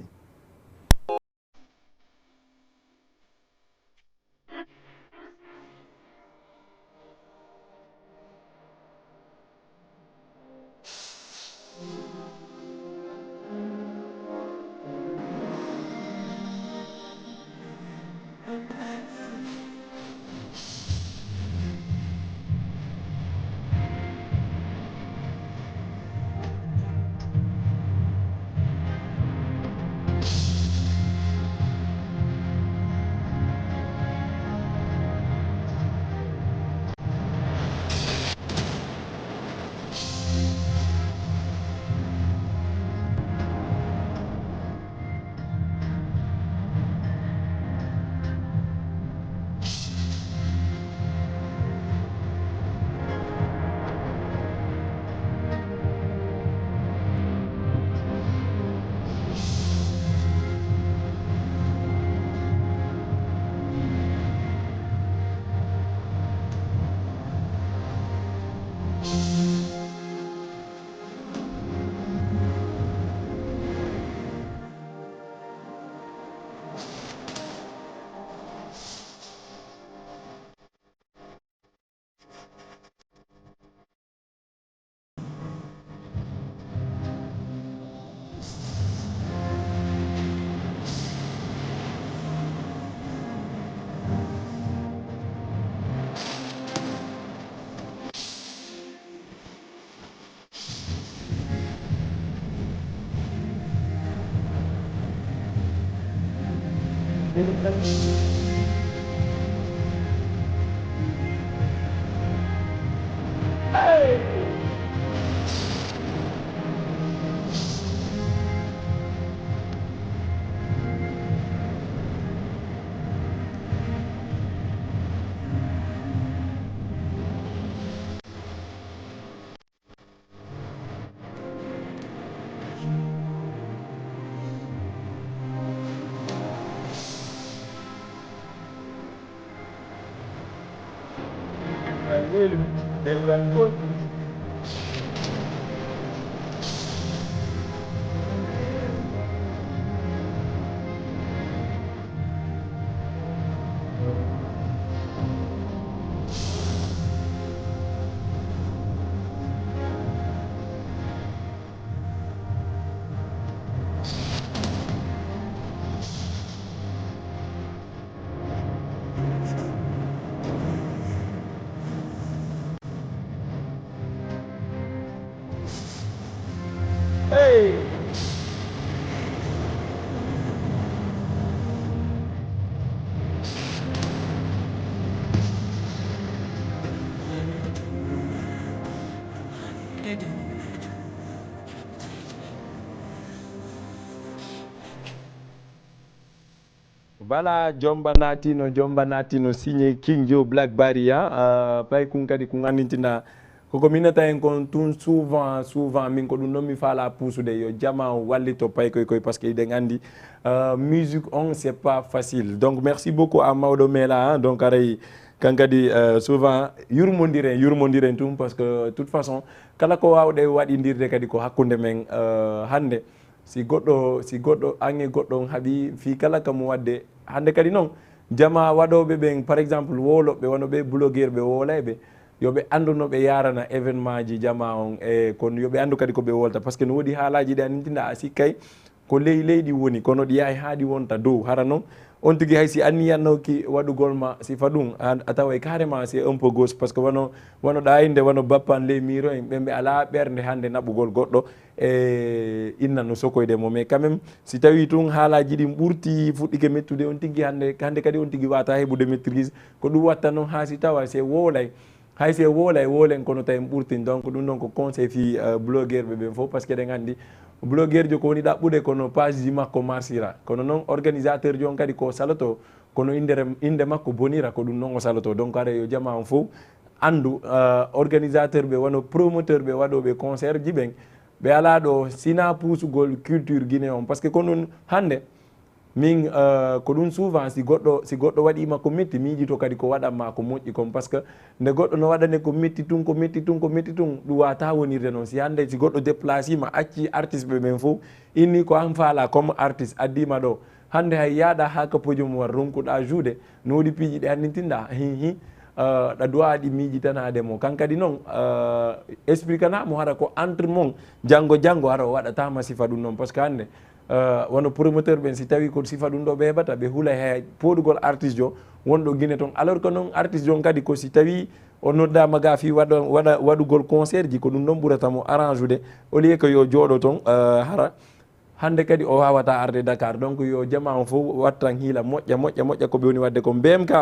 Voilà, jomba naatino, jomba naatino, signé King Joe Black Barry, ah, ah, pay kun kadi kun anndintina. Koko minnata en kon tun souvent, souvent, min ko ɗum ɗon mi faala puusude, yo jama o wallito pay koy koy, parce que eɗen anndi, ah, musique on, c'est pas facile. Donc, merci beaucoup à Mawɗo Mela, ah, donc, aray, kan kadi, ah, souvent, yurmondiren, yurmondiren tun, parce que, toute façon, kala ko waawɗe waɗindirde kadi ko hakkunde men, ah, hannde. Si goɗɗo, si goɗɗo, an e goɗɗo on haɓi fii kala ka mo waɗde. Hannde kadi non, jamaa waɗooɓe ɓen, par exemple, wooloɓe, wano ɓe blogueur ɓe woolayɓe, yo ɓe anndu no ɓe yaarana événement ji jamaa on, e kon yo ɓe anndu kadi ko ɓe woolta. Parce que no woodi haalaaji ɗi anndintinɗa a sikkay ko ley leydi woni, kono ɗi yahay haa ɗi wonta dow. Hara non, on tigi hay si anniyannooki waɗugol ma sifa ɗum, a, a taway carrément c'est un peu gauche. Parce que wano, wano ɗaayinde, wano bappan ley miiro en, ɓen ɓe alaa ɓernde hannde naɓugol goɗɗo. E inna no sokoyde mo, mais quand même, si tawi tun haalaaji ɗin ɓurti, fuɗɗike mettude, on tigi hannde, hannde kadi on tigi waata heɓude maîtrise. Ko ɗum watta non haa si tawa se woolay, hay se woolay, woolen kono tawi en ɓurtin. Donc ɗum ɗon ko conseil fii, euh, blogueur ɓe ɓen fof, parce que eɗen anndi blogueur jo ko woni ɗaɓɓude kono page ji makko marsira. Kono non organisateur jo on kadi ko saloto, kono inde, inde makko bonira, ko ɗum non o saloto. Donc aray yo jamaa on fof anndu, euh, organisateur ɓe, wano promoteur ɓe, waɗooɓe concert ji ɓen, ɓe alaa ɗo, sinaa puusugol culture Guinée on. Parce que ko ɗum hannde, min, euh, ko ɗum souvent, si goɗɗo, si goɗɗo waɗiima ko metti, miijito kadi ko waɗan maa ko moƴƴi kon. Parce que nde goɗɗo no waɗane ko metti tun, ko metti tun, ko metti tun, ɗum waawataa wonirde noon. Si hannde, si goɗɗo déplacé ma, acci artiste ɓe ɓen fof, inni ko an faalaa comme artiste, addiima ɗo. Hannde hay yaaɗa haa ka podium war ronkuɗa juuɗe, no woodi piiji ɗi anndintinɗa, hi, hi, euh, ɗa duwaa ɗi miijitanaade mo. Kan kadi noon, euh, expliquana mo hara ko entre mon, janngo, janngo hara o waɗata ma sifa ɗum noon. Parce que hannde, euh, wano promoteur ɓen, si tawi ko sifa ɗum ɗo ɓe heɓata, ɓe hula he pooɗugol artiste jo wonɗo Guinée toon. Alors que noon artiste jo on kadi ko si tawi o noddaama ga fii waɗa, waɗa, waɗugol concert ji, ko ɗum ɗon ɓurata mo arrange ude, au lieu que yo jooɗo toon, euh, hara hannde kadi o waawataa arde Dakar. Donc yo jamaa on fof wattan hiila moƴƴa, moƴƴa, moƴƴa ko ɓe woni waɗde kon. B M K,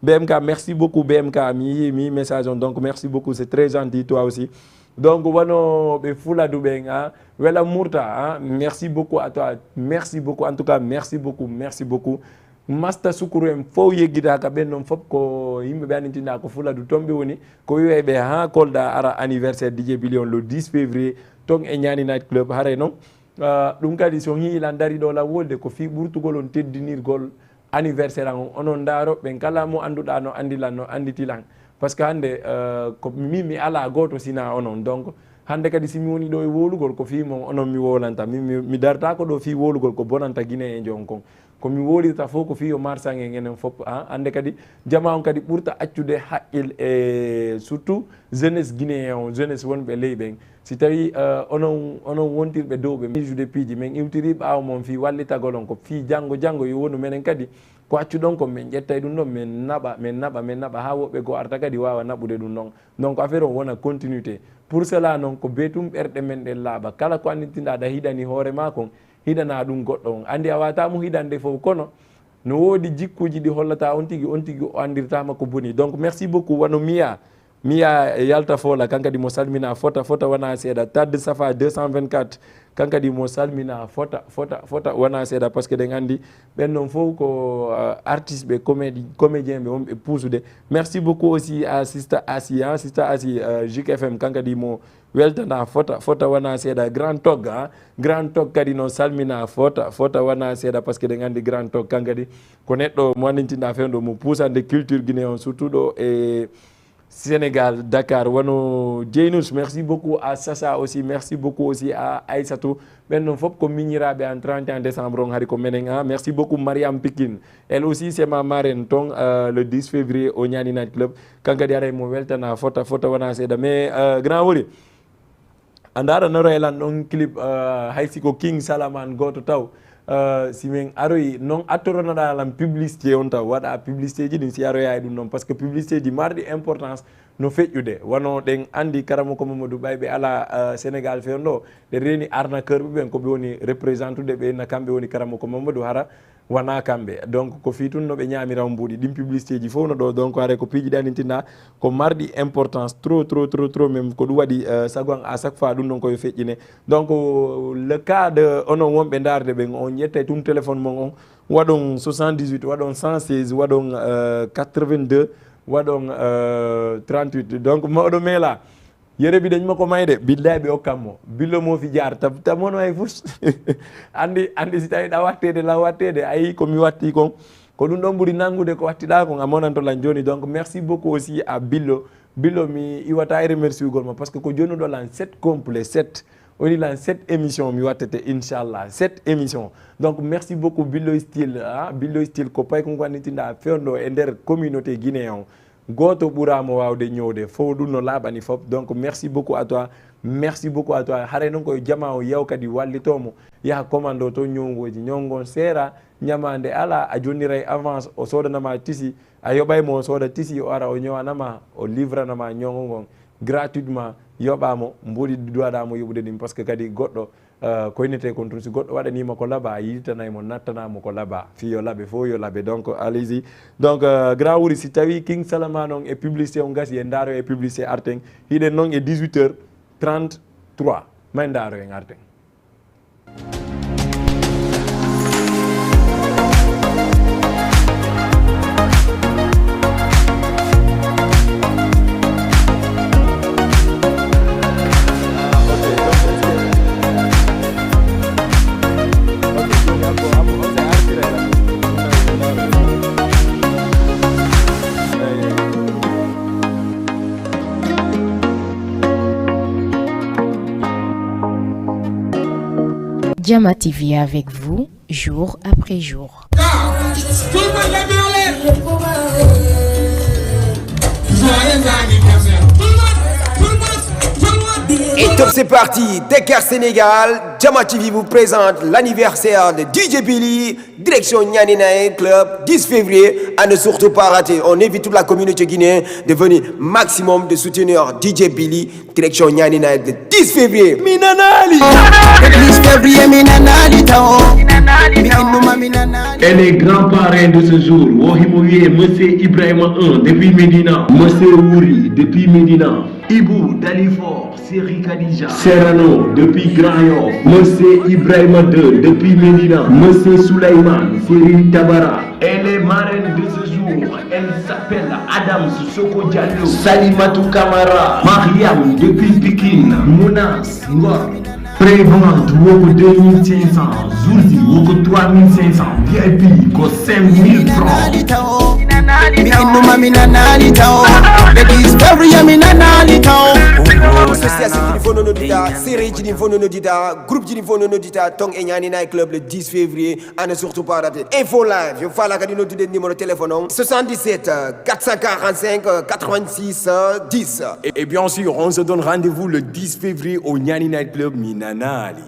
B M K, merci beaucoup, B M K, mi yii, mi yii message on, donc merci beaucoup, c'est très gentil, toi aussi. Donc wano ɓe Fuladu ɓen, ah, Wela Murta, ah, merci beaucoup à toi, merci beaucoup, en tout cas, merci beaucoup, merci beaucoup. Masta Sukuru en fof yeggitaaka, ɓen ɗon fof ko yimɓe ɓe anndintinɗa ko Fuladu, toon ɓe woni, ko wi'e ɓe haa Kolda ara anniversaire D J Billion le dix février, toon e Ñaani Night Club, haray noon. Ah, ɗum kadi, so on yii lan dari ɗo lan wolde, ko fii ɓurtugol on teddinirgol anniversaire an on. Onon ndaaro ɓen kala mo annduɗaa no anndi lan, no annditi lan. Parce que hannde, euh, ko min mi alaa gooto sinaa onon. Donc, hannde kadi si mi woni ɗo e wowlugol, ko fii mon onon mi wowlanta. Min mi, mi dartaako ɗo fii wowlugol ko bonanta Guinée en jon kon. Ko mi wowlirta fof ko fii yo marsan en enen fof, ah, hannde kadi jamaa on kadi ɓurta accude haqqil e surtout jeunesse guinéen on, jeunesse wonɓe ley ɓen. Si tawi, eh, onon, onon wontirɓe dow ɓe, miijude piiji, min iwtiri ɓaawo mon fii wallitagol on ko fii janngo, janngo yo wonu menen kadi ko accuɗon kon, min ƴettay ɗum ɗon, min naɓa, min naɓa, min naɓa, haa woɓɓe goo arta kadi waawa naɓude ɗum ɗon. Donc, affaire on wona continuité. Pour cela noon, ko bee tun ɓerɗe men ɗen laaɓa. Kala ko annditinɗaa ɗa hiɗani hoore maa kon, hiɗana ɗum goɗɗo on. Anndi a waawataa mo hiɗande fof, kono No woodi jikkuuji ɗi hollata on tigi, on tigi o anndirtaama ko boni. Donc, merci beaucoup, wano Mia. Mia Yalta Fola, kan kadi mo salmina fota, fota wona seeɗa. Tad Safa deux cent vingt-quatre, kan kadi mo salmina fota, fota, fota wona seeɗa, parce que ɗen anndi ɓen non fof ko, euh, artiste ɓe, comédi-, comédien ɓe, wonɓe puusude. Merci beaucoup aussi à Sista Asi, hein, Sista Asi, euh, Zik F M, kan kadi mo weltana fota, fota wona seeɗa. Grand Tog, hein, Grand Tog kadi no salmina fota, fota wona seeɗa, parce que ɗen anndi Grand Tog kan kadi ko neɗɗo mo anndintinɗa fewndo mo puusande culture Guinée on, surtout ɗo e Sénégal, Dakar, wano Jeynus. Merci beaucoup à Sasa aussi, merci beaucoup aussi à Aïssatou. Ɓen non fof ko miñiraaɓe an trente et un décembre on, hari ko menen, ah. Merci beaucoup Mariam Pikine. Elle aussi, c'est ma marraine ton, euh, le dix février au Niani Night Club. Kan kadi aray mo weltana fota, fota wona seeɗa. Mais, euh, grand wori, a ndaara noro e lan ɗon clip, euh, hay si ko King Salaman gooto taw. Euh, si min aroyi non, attoronoɗa lan publicité on taw, waɗa publicité ji ɗin si aroya e ɗum non, parce que publicité ji marɗi importance no feƴƴude. Wano ɗen anndi Karamoko Mamadou ɓay ɓe ala, euh, Sénégal fewndo, ɗe reeni arnaqueur ɓe ɓen, ko ɓe woni représentude ɓe, na kamɓe woni Karamoko Mamadou, hara wona kamɓe. Donc, ko fii tun no ɓe ñaamira on mbuuɗi. Ɗin publicité ji fof no ɗo, donc, haray ko piiji ɗi anndintinɗa ko marɗi importance trop, trop, trop, trop, même ko ɗum waɗi, euh, sago an à chaque fois ɗum ɗon ko yo feƴƴine. Donc, euh, le cas de onon wonɓe ndaarde ɓen, on ƴettay tun téléphone mon on, waɗon soixante-dix-huit, waɗon cent seize, waɗon, euh, quatre-vingt-deux, waɗon, euh, trente-huit. Donc, mawɗo meela, yere bi dañ ma ko may de, billaay ɓe okkan mo. Billo moo fi jaar, ta, ta mono ay fus. Anndi, anndi si tawi ɗa watteede, la watteede, ayi ko mi watti kon. Ko ɗum ɗon ɓuri nanngude ko wattiɗa kon, a monanto lan jooni. Donc, merci beaucoup aussi à Billo. Billo, mi iwata e remerciugol ma, parce que ko jonuɗo lan set complet, set. Woni lan set émission mi wattete, inchallah. Set émission. Donc, merci beaucoup, Billo Style, ah, Billo Style, ko pay kon ko annitinɗa fewndo e nder communauté guinéen on. Gooto ɓuraa mo waawde ñowde, fof ɗum no laaɓani fof. Donc, merci beaucoup à toi. Merci beaucoup à toi. Haray noon ko yo jamaa o yaw kadi wallitoo mo. Yaha commando to ñowngooji. Ñowngo on seera, ñamaande alaa, a jonniray avance, o soodanama tisi, a yoɓay mo o sooda tisi, o ara o ñowanama, o livranama ñowngo ngon gratuitement, yoɓa mo, mbuuɗi duwaɗa mo yoɓude ɗin, parce que kadi goɗɗo, euh, koynete kon tun, si goɗɗo waɗanima ko laaɓa, a yitanay mo, nattanamo ko laaɓa, fii yo laaɓe, fof yo laaɓe. Donc, allez-y. Donc, euh, grand wuri, si tawi King Salama noon e publicité on gasi, en ndaaro e publicité arten, hiɗen noon e dix-huit heures trente-trois, may ndaaro en arten. Jama T V avec vous, jour après jour. Et top, c'est parti. Dakar, Sénégal, Jama T V vous présente l'anniversaire de D J Billy. Direction Niani Night Club, dix février, à ne surtout pas rater. On invite toute la communauté guinéenne de venir maximum de soutenir D J Billy. Direction Niani Night le dix février. Mi nanaali. Le dix février, mi nanaali taw. Mi innuma, mi nanaali. Et les grands parrains de ce jour, wo himo wiye Monsieur Ibrahima un depuis Médina, Monsieur Wuri depuis Médina, Ibou Dalifort, Séri Khadija, Serrano depuis Grand Yoff, Monsieur Ibrahima deux depuis Médina, Monsieur Souleymane, Serine Tabara. Et les marraines de ce jour, elle s'appelle Adams Soko Diallo, Salimatou Kamara, Mariam depuis Pikine, Mounas Ngor. Prévente, wo ko deux mille cinq cents, Zourzi, wo ko trois mille cinq cents, V I P, ko cinq mille francs. Mi innuma, mi nanaali taw. Le dix février, mi nanaali taw. Social ji ɗin fof no noddita, série ji ɗin fof no noddita, groupe ji ɗin fof no noddita, ton e Niani Night Club le dix février. À ne surtout pas rater. Info live, yo faala kadi noddude numéro téléphone on, soixante-dix-sept, quatre cent quarante-cinq, quatre-vingt-six, dix. Et, et bien sûr, on se donne rendez-vous le dix février au Niani Night Club, mi nanaali.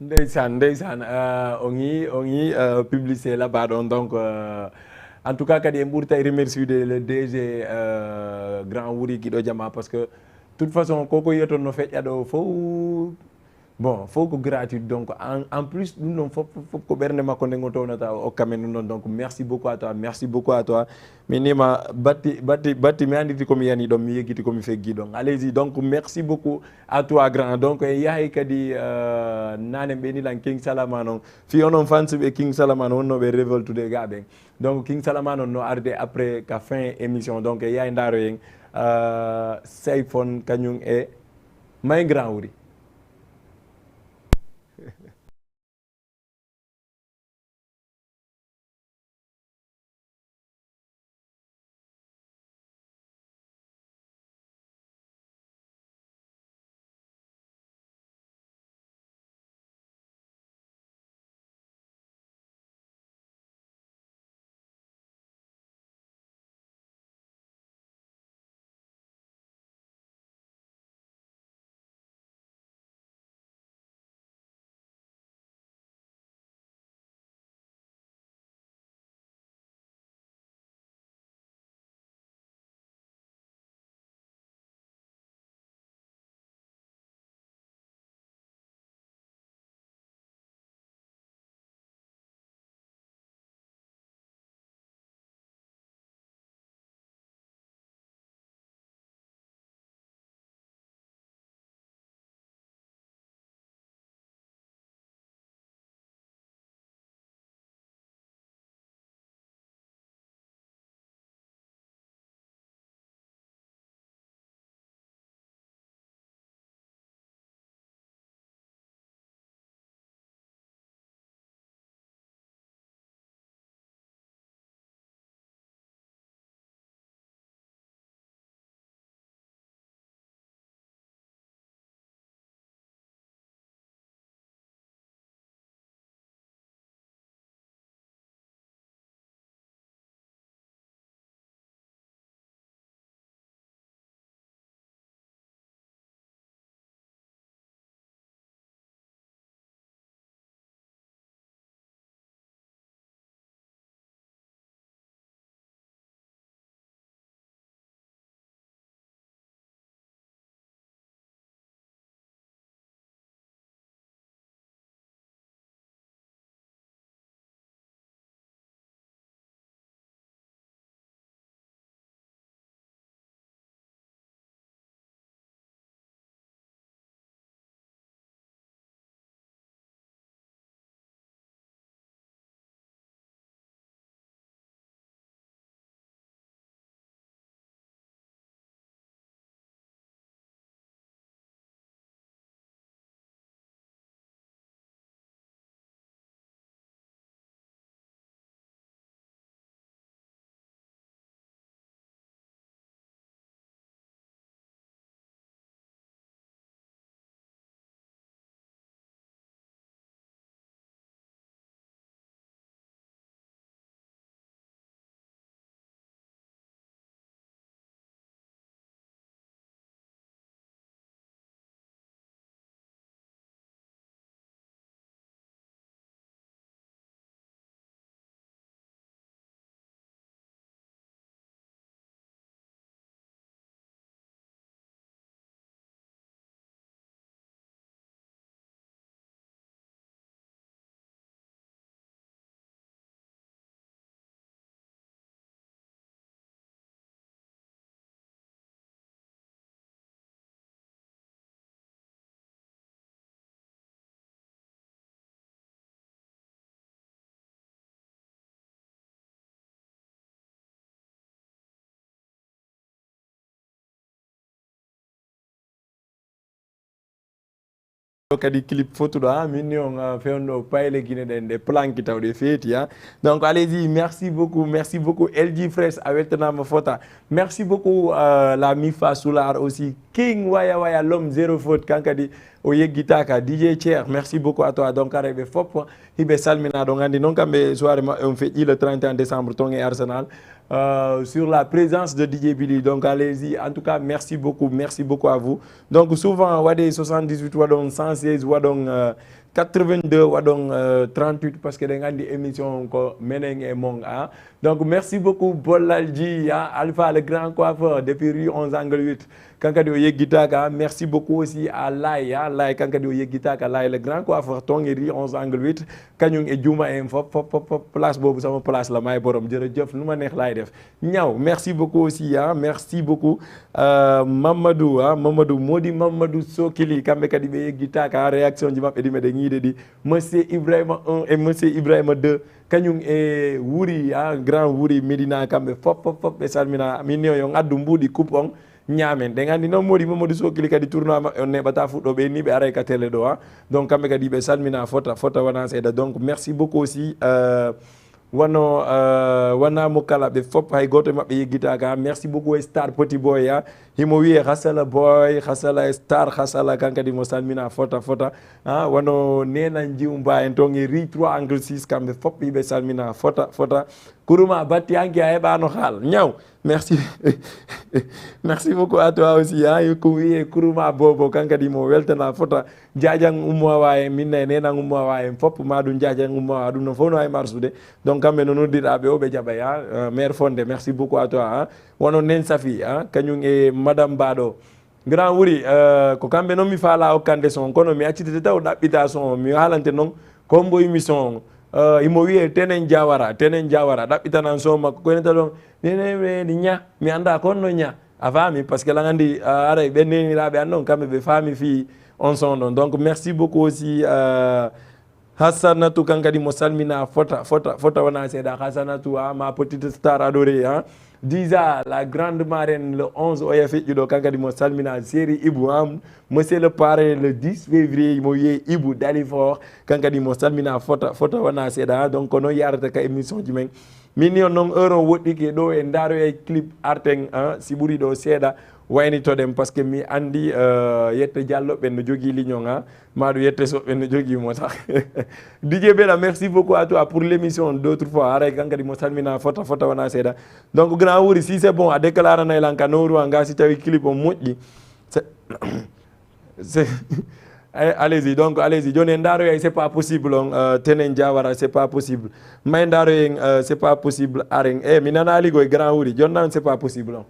Ndeysaan, ndeysaan, euh, on yi, on yi, euh, publicité laaɓaaɗo on. Donc, euh, en tout cas, kadi en ɓurtay remerciude le D G, euh, Grand Wuri Giɗo Jama, parce que toute façon, koko yiyaton no feƴƴa ɗo fof, Bon, fof ko gratuit. Donc en, en plus ɗum ɗon fof, fof, fof ko ɓernde makko nde ngo townata o okka men ɗum ɗon. Donc merci beaucoup à toi, merci beaucoup à toi. Mi nima batti, batti, batti, mi anditi ko mi yani ɗon, mi yeggiti ko mi feggi ɗon. Allez-y. Donc merci beaucoup à toi, grand. Donc e yahay kadi, euh, nanen ɓe nilan King Salama noon. Fi onon fans ɓe King Salama noon, wonnoɓe révoltude ga ɓen. Donc King Salama noon no arde après ka fin émission. Donc e yahay ndaroyen, euh, Sayfon kañum e May Grand Wuri. Ɗo kadi clip fotuɗo, ha min ni on, ah, fewndo payle Guinée ɗen ɗe planki taw ɗe feeti, ha. Donc allez-y, merci beaucoup, merci beaucoup L G Fresh, a weltanama fota. Merci beaucoup, euh, la Mifa Soulard aussi, King Waya Waya, l'homme zéro faute, kan kadi o yeggitaka. D J Thier, merci beaucoup à toi. Donc aray ɓe fop hiɓe salmina, ɗon andi noon kamɓe soirée maɓɓe on feƴƴi le trente et un décembre ton e Arsenal. Euh, sur la présence de D J Billy. Donc allez-y. En tout cas, merci beaucoup, merci beaucoup à vous. Donc souvent waɗe soixante-dix-huit, waɗon cent seize, waɗon, euh, quatre-vingt-deux, waɗon, euh, trente-huit, parce que eɗen anndi émission on ko menen e mon, ah. Donc, merci beaucoup, Bollalji, ah, Alpha, le grand coiffeur, depuis rue onze angle huit. Kanko kadi o yeggitaaka, ah. Merci beaucoup aussi à Lay, ah, Lay, kanko kadi o yeggitaaka, Lay, le grand coiffeur, toon e rue onze angle huit. Kañum e Juma en fof, fof, fof, fof, place boobu sama place la, may borom, jërëjëf, nu ma neex laay def. Ñaw, merci beaucoup aussi, ah, merci beaucoup, euh, Mamadou, ah, Mamadou, Modi Mamadou Sokili, kamɓe kadi ɓe yeggitaaka, ah, réaction ji maɓɓe ɗi meɗen yiide ɗi. Monsieur Ibrahima un et Monsieur Ibrahima deux, kañum e Wuri, ah, grand Wuri Médina, kamɓe fof, fof, fof, ɓe salmina. Min ni o yo ngaddu mbuuɗi coupe on, ñaamen. Ɗen anndi noon Modi Mamadou Sokili kadi tournoi maɓɓe on neeɓata fuɗɗo, ɓe ni ɓe aray ka télé ɗo, ah. Donc, kamɓe kadi ɓe salmina fota, fota wona seeɗa. Donc, merci beaucoup aussi, euh, wano, euh, wona mo kala ɓe fof, hay gooto e maɓɓe yeggitaaka. Merci beaucoup e Star Petit Boy, ah. Himo wiyee Hasala Boy, Hasala Star, Hasala, kan kadi mo salmina fota, fota. Ah, wano Nena Njiwmba en toon e rue trois angle six, kamɓe fof hiɓe salmina fota, fota. Kuruma batti hanki a heɓano haal. Ñaw. Merci. Merci beaucoup à toi aussi, ah. Ko wiyee Kuruma Bobo, kan kadi mo weltana fota. Jaajan Ummu Awa en, min e Nena Ummu Awa en fof, ma ɗum Jaajan Ummu Awa, ɗum no fof no hay marsude. Donc, kamɓe no noddirɗa ɓe o, ɓe jaɓay, ah. Euh, maire Fonde, merci beaucoup à toi, ah. Wano Nen Safi, ah, kañum e Madame Baɗo. Grand Wuri, euh, ko kamɓe noon mi faala hokkande son, kono mi accitete taw ɗaɓɓita son, mi haalante noon ko hombo émission on. Euh, imo wiyee Tenen Jawara, Tenen Jawara, ɗaɓɓitanan son makko, ko ene taw ɗon, nene, nene, ña, mi annda ko honno ña. A faami? Parce que lan anndi, ah, aray ɓen neniraaɓe an ɗon, kamɓe ɓe faami fii on son ɗon. Donc, merci beaucoup aussi, euh, Hassanatu, kan kadi mo salmina fota, fota, fota wona seeɗa. Hassanatu, ah, ma petite star adorée, ah. Disa, la grande marraine, le onze oya feƴƴuɗo, kan kadi mo salmina. Séri Ibou, ah, monsieur le parrain, le dix février, mo wiyee Ibou Dalifort, kan kadi mo salmina fota, fota wona seeɗa, ah. Donc, ko noon yarata ka émission ji men. Min ni on noon, heure on woɗɗike ɗo, en ndaaroyay clip arten, ah, si ɓuri ɗo seeɗa, waynitoɗen, parce que mi anndi, euh, Yette Diallo ɓen no jogii ligne on, ah, ma ɗum Yette Sow ɓen no jogii mo sax. D J Bella, merci beaucoup à toi pour l'émission d'autrefois. Haray kan kadi mo salmina fota, fota wona seeɗa. Donc, grand Wuri, si c'est bon, a déclaranay lan ka nooru an ga, si tawi clip on moƴƴi. C'est, c'est, eh, allez-y, donc, allez-y. Jooni en ndaaroyay, c'est pas possible on, euh, Tenen Jawara, c'est pas possible. May ndaaroyen, euh, c'est pas possible, aren. Eh, mi nanaali koy grand Wuri, jooni nan c'est pas possible on.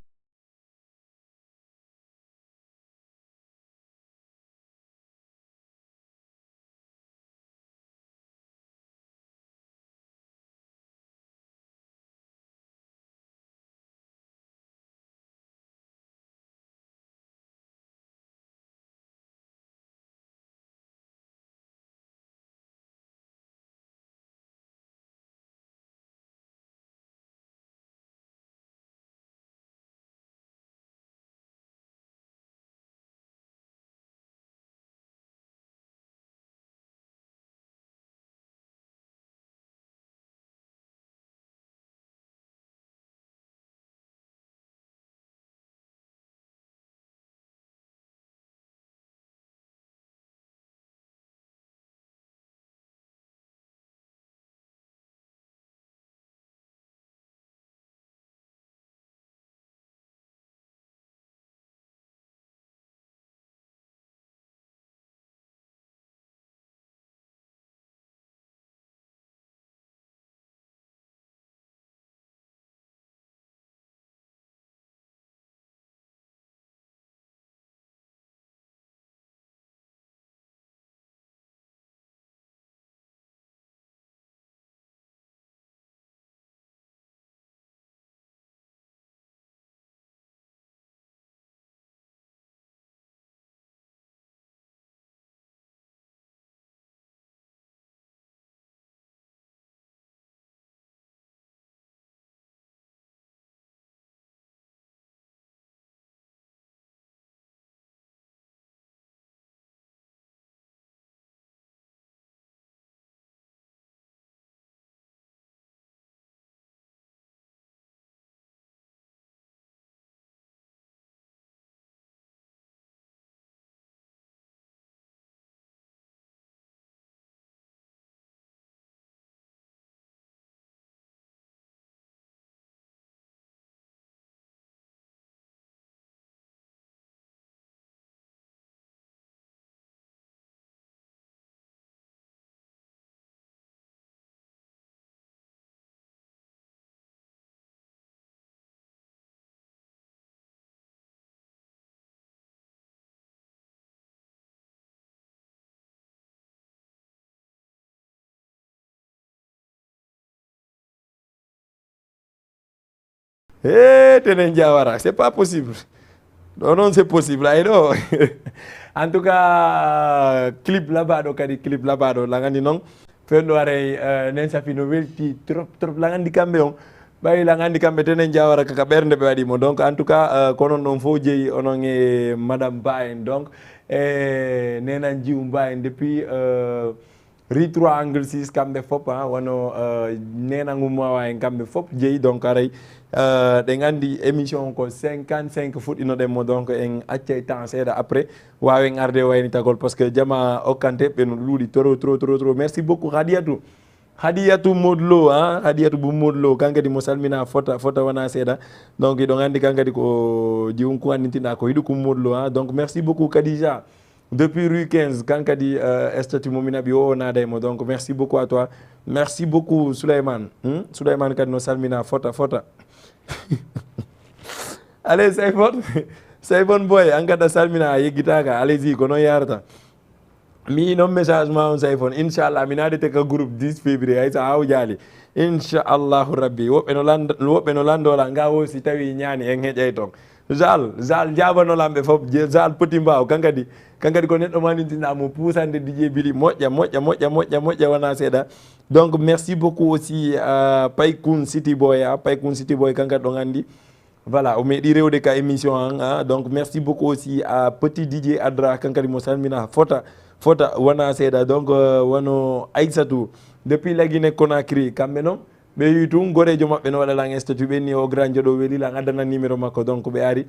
He, tenen jawara, c'est pas possible. Ɗo noon c'est possible, ay ɗo. En tout cas, clip labaɗo kadi, clip labaɗo, laŋandi noon. Fenɗo aray, eh, nen safi no welti trop, trop, laŋandi kamɓe on. Ɓayi laŋandi kamɓe tenen jawara kaka ɓernde ɓe waɗi mo. Donc, en tout cas, eh, ko noon ɗon fof jeyi onon e Madame Ba en. Donc, e nenan Jiw Ba en depuis, eh, Rue trois angle six, kamɓe fop, ah, wano, euh, Nena Ngumawa en, kamɓe fop jeyi. Donc, aray, euh, ɗen anndi émission ko cinquante-cinq fuɗɗinoɗen mo, donc en accay temps seeɗa, après waawen arde waynitagol, parce que jama okkante ɓe no ɗuuɗi trop, trop, trop, trop. Merci beaucoup, Khadiatou. Khadiatou Modlo, ah, Khadiatou bu Modlo, kankadi mo salmina fota, fota wana seeɗa. Donc, iɗon anndi kankadi ko jiwun kun anndintinɗa ko hiɗu kun Modlo, ah. Donc, merci beaucoup, Khadija. Depuis rue quinze, kankadi, euh, statut mo mi naɓi o, o naada e mo. Donc, merci beaucoup à toi. Merci beaucoup, Souleymane. Hmm? Souleymane kadi no salmina fota, fota. Allez, Sayfon. Sayfon boy, an kadi a salmina, a yeggitaka. Allez-y, ko noon yarata. Mi yi noon message ma on, Sayfon. Inchallah, mi naadete ka groupe dix février. Ay sa haw jaali. Inchallahu Rabbi. Woɓɓe no lando, woɓɓe no lando la. Nga wo si tawi ñaani en heƴay toon. Zal, Zal, jaabano lamɓe fof. Je-, Zal Petit Mbao, kankadi, kankadi ko neɗɗo manintinɗa mo puusande D J Bili. Moƴƴa, moƴƴa, moƴƴa, moƴƴa, moƴƴa, wona seeɗa. Donc, merci beaucoup aussi à Paykun City Boy, ah, Paykun City Boy, kankadi ɗon anndi. Voilà, o meɗi rewde ka émission an, ah. Donc, merci beaucoup aussi à Petit D J Adra, kankadi mo salmina fota, fota, wona seeɗa. Donc, euh, wano Aïssatou, depuis Lagine Conakry, kamɓe noon, ɓe wi tun gorejo maɓɓe no waɗa lan statut, ɓe ni o grand joɗo weli lan addana numéro makko, donc ɓe ari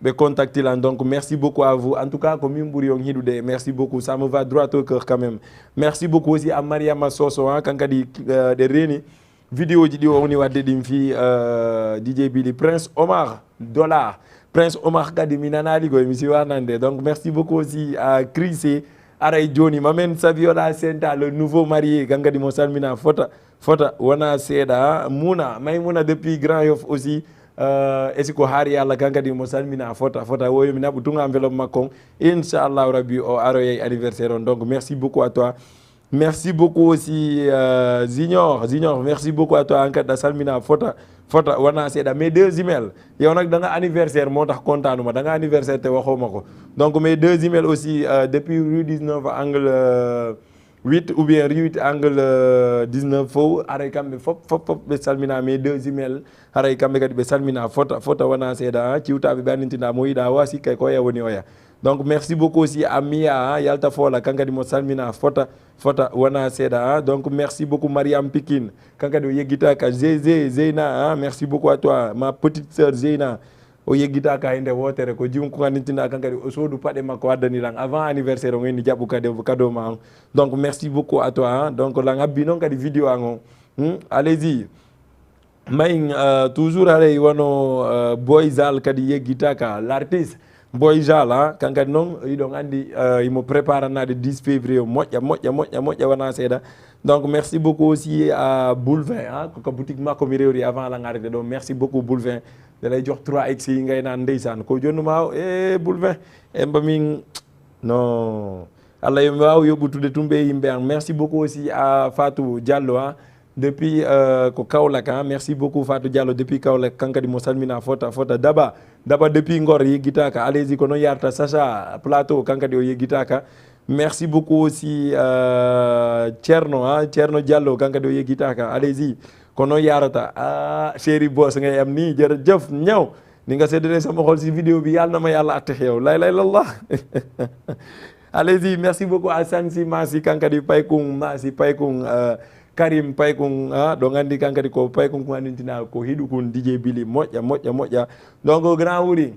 ɓe contacti lan. Donc, merci beaucoup à vous. En tout cas, ko min ɓuri on hiɗude. Merci beaucoup, ça me va droit au cœur quand même. Merci beaucoup aussi à Mariama Soso, hein, kankadi, euh, ɗe reeni vidéo ji ɗi o woni wadde ɗin fi, euh, D J Bili. Prince Omar Dollar, Prince Omar kadi mi nanali koy, mi siwa nande. Donc, merci beaucoup aussi à Chrissy. Aray joni mamen Saviola Senta, le nouveau marié, kankadi mo salmina fota, fota, wona seeɗa. Muna, Maymuna depuis Grand Yoff aussi, euh, e siko haari Allah, kankadi mo salmina fota, fota, woyo mi naɓu tun enveloppe makko on. Inchallahu Rabbi, o aroyay anniversaire on. Donc, merci beaucoup à toi. Merci beaucoup aussi, euh, Junior. Junior, merci beaucoup à toi. An kadi a salmina fota, fota, wona seeɗa. Mes deux jumelles. Yow nag da nga anniversaire, moo tax kontaanuma. Da nga anniversaire te waxoo ma ko. Donc, mes deux jumelles aussi, euh, depuis rue dix-neuf angle, euh, huit ou bien rue huit angle, euh, dix-neuf fof, aray kamɓe fop, fop, fop ɓe salmina mes deux jumelles. Haray kamɓe kadi ɓe salmina fota, fota wona seeɗa, ah, ciwtaaɓe ɓe anndintinɗa mo yiɗa o, a sikkay ko oya woni oya. Donc, merci beaucoup aussi à Mia, ah, Yalta Fola, kankadi mo salmina fota, fota wona seeɗa, ah. Donc, merci beaucoup Mariam Pikine, kankadi o yeggitaka. Zé, Zé, Zeyna, ah, merci beaucoup à toi, ma petite sœur Zeyna. O yeggitaka e nde wootere, ko jiwun ko anndintinɗa kankadi o soodu paɗe makko addani lan avant anniversaire on, en jaɓu cadeau, cadeau ma on. Donc, merci beaucoup à toi, ah. Donc, lan habbi noon kadi vidéo an on. Hmm? Allez-y. Mayin, euh, toujours haray wano, euh, Boy Zal kadi yeggitaka, l'artiste Boy Zal, ah, kankadi noon, iɗon anndi, euh, imo préparanade dix février, moƴƴa, moƴƴa, moƴƴa, moƴƴa, wona seeɗa. Donc, merci beaucoup aussi à Boulevin, ah, ko ka boutique makko mi rewri avant la ngarde ɗo. Merci beaucoup Boulevin. Nde lay jox trois X yi ngay naan ndeysaan. Ko jonnuma o, eh, Boulevin. Emba min, non. Allah yo mi waaw yoɓutude tun ɓe yimɓe an. Merci beaucoup aussi à Fatou Diallo, ah. Depuis, euh, ko Kaolack, hein. Merci beaucoup Fatou Diallo depuis Kaolack, kankadi mo salmina fota, fota. Daba, Daba depuis Ngor, yeggitaka. Allez-y, ko noon yarta. Sacha Plateau, kankadi o yeggitaka. Merci beaucoup aussi, euh, Thierno, hein, Thierno Diallo, kankadi o yeggitaka. Allez-y, ko noon yarata. Ah, chéri boss, ngay am ni, jërëjëf, ñaw. Ni nga seddere sama xol si vidéo bi, yàlla na ma yàlla atte xew. La ilaha illallah. Allez-y, merci beaucoup à Sansi Masi, kankadi Paykun, Masi Paykun, euh, Karim Paykun, ah, ɗo nganndi kankadi ko Paykun ko anndintina ko hiɗu kun D J Bili, moƴƴa, moƴƴa, moƴƴa. Donc, grand wuri,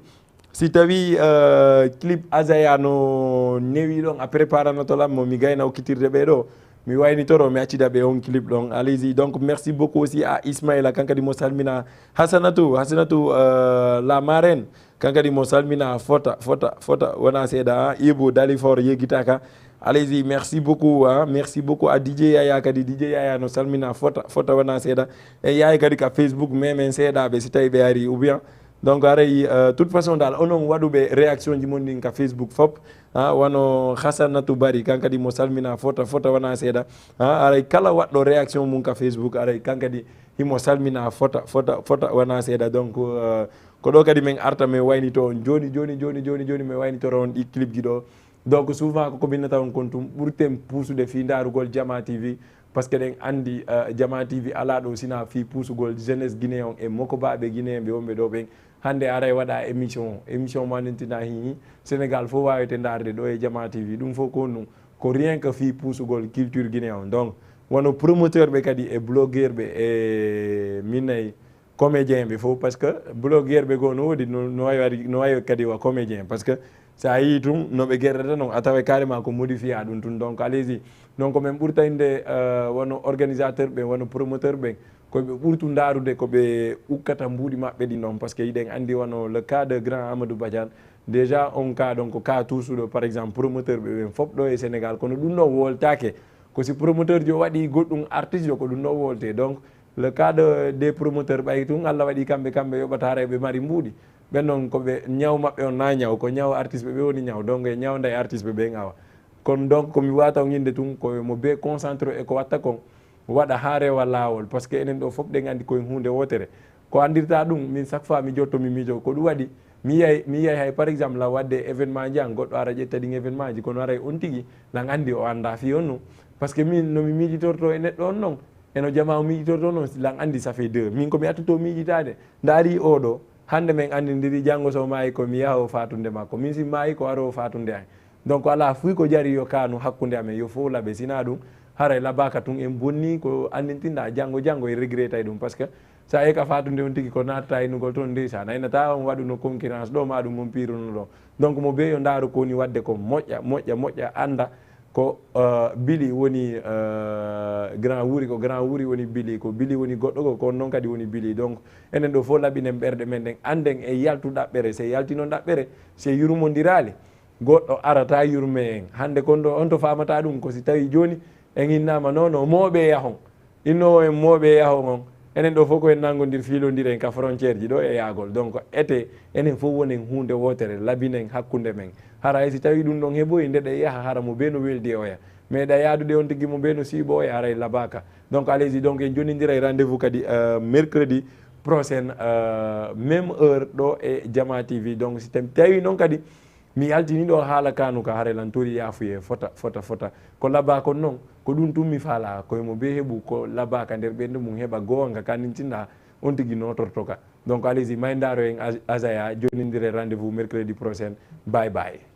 si tawi, euh, clip Azaya no newi ɗon, a préparanoto lan mo, mi gayna okkitirde ɓe ɗo. Mi waynitoro, mi accida ɓe on clip ɗon. Allez-y. Donc, merci beaucoup aussi à Ismaïla, kankadi mo salmina. Hasanatu, Hasanatu, euh, la marraine. Kankadi mo salmina fota, fota, fota, wona seeɗa, ah, Ibou Dalifor yeggitaka. Allez-y, merci beaucoup, hein. Merci beaucoup à D J Yaya kadi, D J Yaya no salmina fota, fota, wona seeɗa. E Yaya kadi ka Facebook, mais men seeɗaɓe si tawi ɓe ari, ou bien Donc aray, euh, toute façon dal, onon waɗuɓe réaction ji mon ɗin ka Facebook fop, ha, wano Hasanatu Bari, kan kadi mo salmina fota fota wona seeɗa. Ha, aray kala waɗɗo réaction mum ka Facebook, aray kan kadi himo salmina fota fota fota wona seeɗa. Donc euh, ko ɗo kadi min arta min waynito on joni joni joni joni joni min waynitora on ɗi clip ji ɗo. Donc souvent ko ko binnata on kon tum ɓurten puusude fii ndaarugol Jama T V, parce que ɗen anndi euh, Jama T V alaa ɗo sina fii puusugol jeunesse guinéen on e mokobaɓe guinéen ɓe wonɓe ɗo ɓen. Hannde aray waɗa émission, émission mo anndintina hii Sénégal fof wawete ndaarde ɗo e Jama T V. Ɗum fof ko honɗum? Ko rien que fii puusugol culture guinéen on. Donc wano promoteur ɓe kadi e blogueur ɓe e minay comédien ɓe fof, parce que blogueur ɓe goo no woodi no no wawi waɗi- no wawi kadi wa comédien, parce que sa yii tun no ɓe gerrata non a tawa carrément ko modifié a ɗum tun. Donc allez-y, donc min ɓurta inde euh, wano organisateur ɓen, wano promoteur ɓen, ko ɓe ɓurtu ndaarude ko ɓe ukkata mbuuɗi maɓɓe ɗin ɗon, parce que hiɗen anndi wano le cas de grand Amadou Badiane, déjà on cas ɗon ko cas tuusuɗo par exemple promoteur ɓe ɓen fof ɗo e Sénégal, kono ɗum ɗon woltake. Ko si promoteur jo waɗi goɗɗum artiste jo, ko ɗum ɗon wolte. Donc le cas de des promoteurs ɓay tun Allah waɗi kamɓe kamɓe yoɓata haray ɓe mari mbuuɗi. Ɓen non ko ɓe ñaw maɓɓe on na ñaw, ko ñaw artiste ɓe ɓe woni ñaw, donc e ñaw nday artiste ɓe ɓen awa. Kono donc ko mi wata on inde tun ko mo be concentré e ko watta kon, waɗa ha rewa laawol, parce que enen ɗo fof ɗen anndi koye huunde wotere. Ko anndirta ɗum min chaque fois mi jotto mi miijo ko ɗum waɗi, mi yiyay mi yiyay hay par exemple lan waɗde événement ji an goɗɗo ara ƴetta ɗin événement ji, kono aray on tigi lan anndi o annda fii on ɗum. Parce que min no mi miijitorto e neɗɗo on non, eno jama o miijitorto non, lan anndi ça fait deux. Min ko mi attuto miijitaade, ndaari oɗo, hannde min anndindiri, janngo so maayi ko mi yaha o fatunde makko, min si maayi ko aro o fatunde an. Donc alaa fuy ko jari yo kaanu hakkunde amen, yo fof laɓe, sina ɗum haray labaaka tun en bonni ko anndintinɗa, janngo janngo e regrettay ɗum, parce que sa yehi ka fatunde on tigi ko naatata innugol toon ndeysaan, aynata on waɗuno concurrence ɗo ma ɗum on piiruno ɗo. Donc mo be yo ndaaru ko woni waɗde ko moƴƴa moƴƴa moƴƴa, annda ko euh, Bili woni euh, grand wuri, ko grand wuri woni Bili, ko Bili woni goɗɗo goo, ko on noon kadi woni Bili. Donc enen ɗo fof laɓinen ɓerɗe men ɗen, annden e yaltu ɗaɓɓere, se yalti noon ɗaɓɓere, se yurmondiraali, goɗɗo arata yurme en. Hannde kon ɗo on to faamata ɗum ko si tawi jooni en innama non non mooɓe yahon, innoowo en mooɓe yahon on, enen ɗo fof ko en nanngondir fiilondiren ka frontière ji ɗo e yaagol. Donc ete enen fof wonen huunde wootere, labinen hakkunde men. Hara hay si tawi ɗum ɗon heɓoyi nde ɗe yaha hara mo be no weldi e oya, meeɗa yaadude on tigi mo be no siiɓo oya, haray labaaka. Donc allez-y, donc en jonindiray rendez-vous kadi euh, mercredi prochain euh, même heure ɗo e Jama T V. Donc si tawi tawi noon kadi mi yaltini ɗo haala kanu ka haray lan tori yaafuye fota fota fota, ko labaa kon noon ko ɗum tun mi faala, koye mo be heɓu ko labaa ka nder ɓernde mum heɓa goonga ka nintinɗa on tigi notorto ka. Donc allez-y, may ndaaro en Azaya, jonindire rendez-vous mercredi prochain. Bye bye.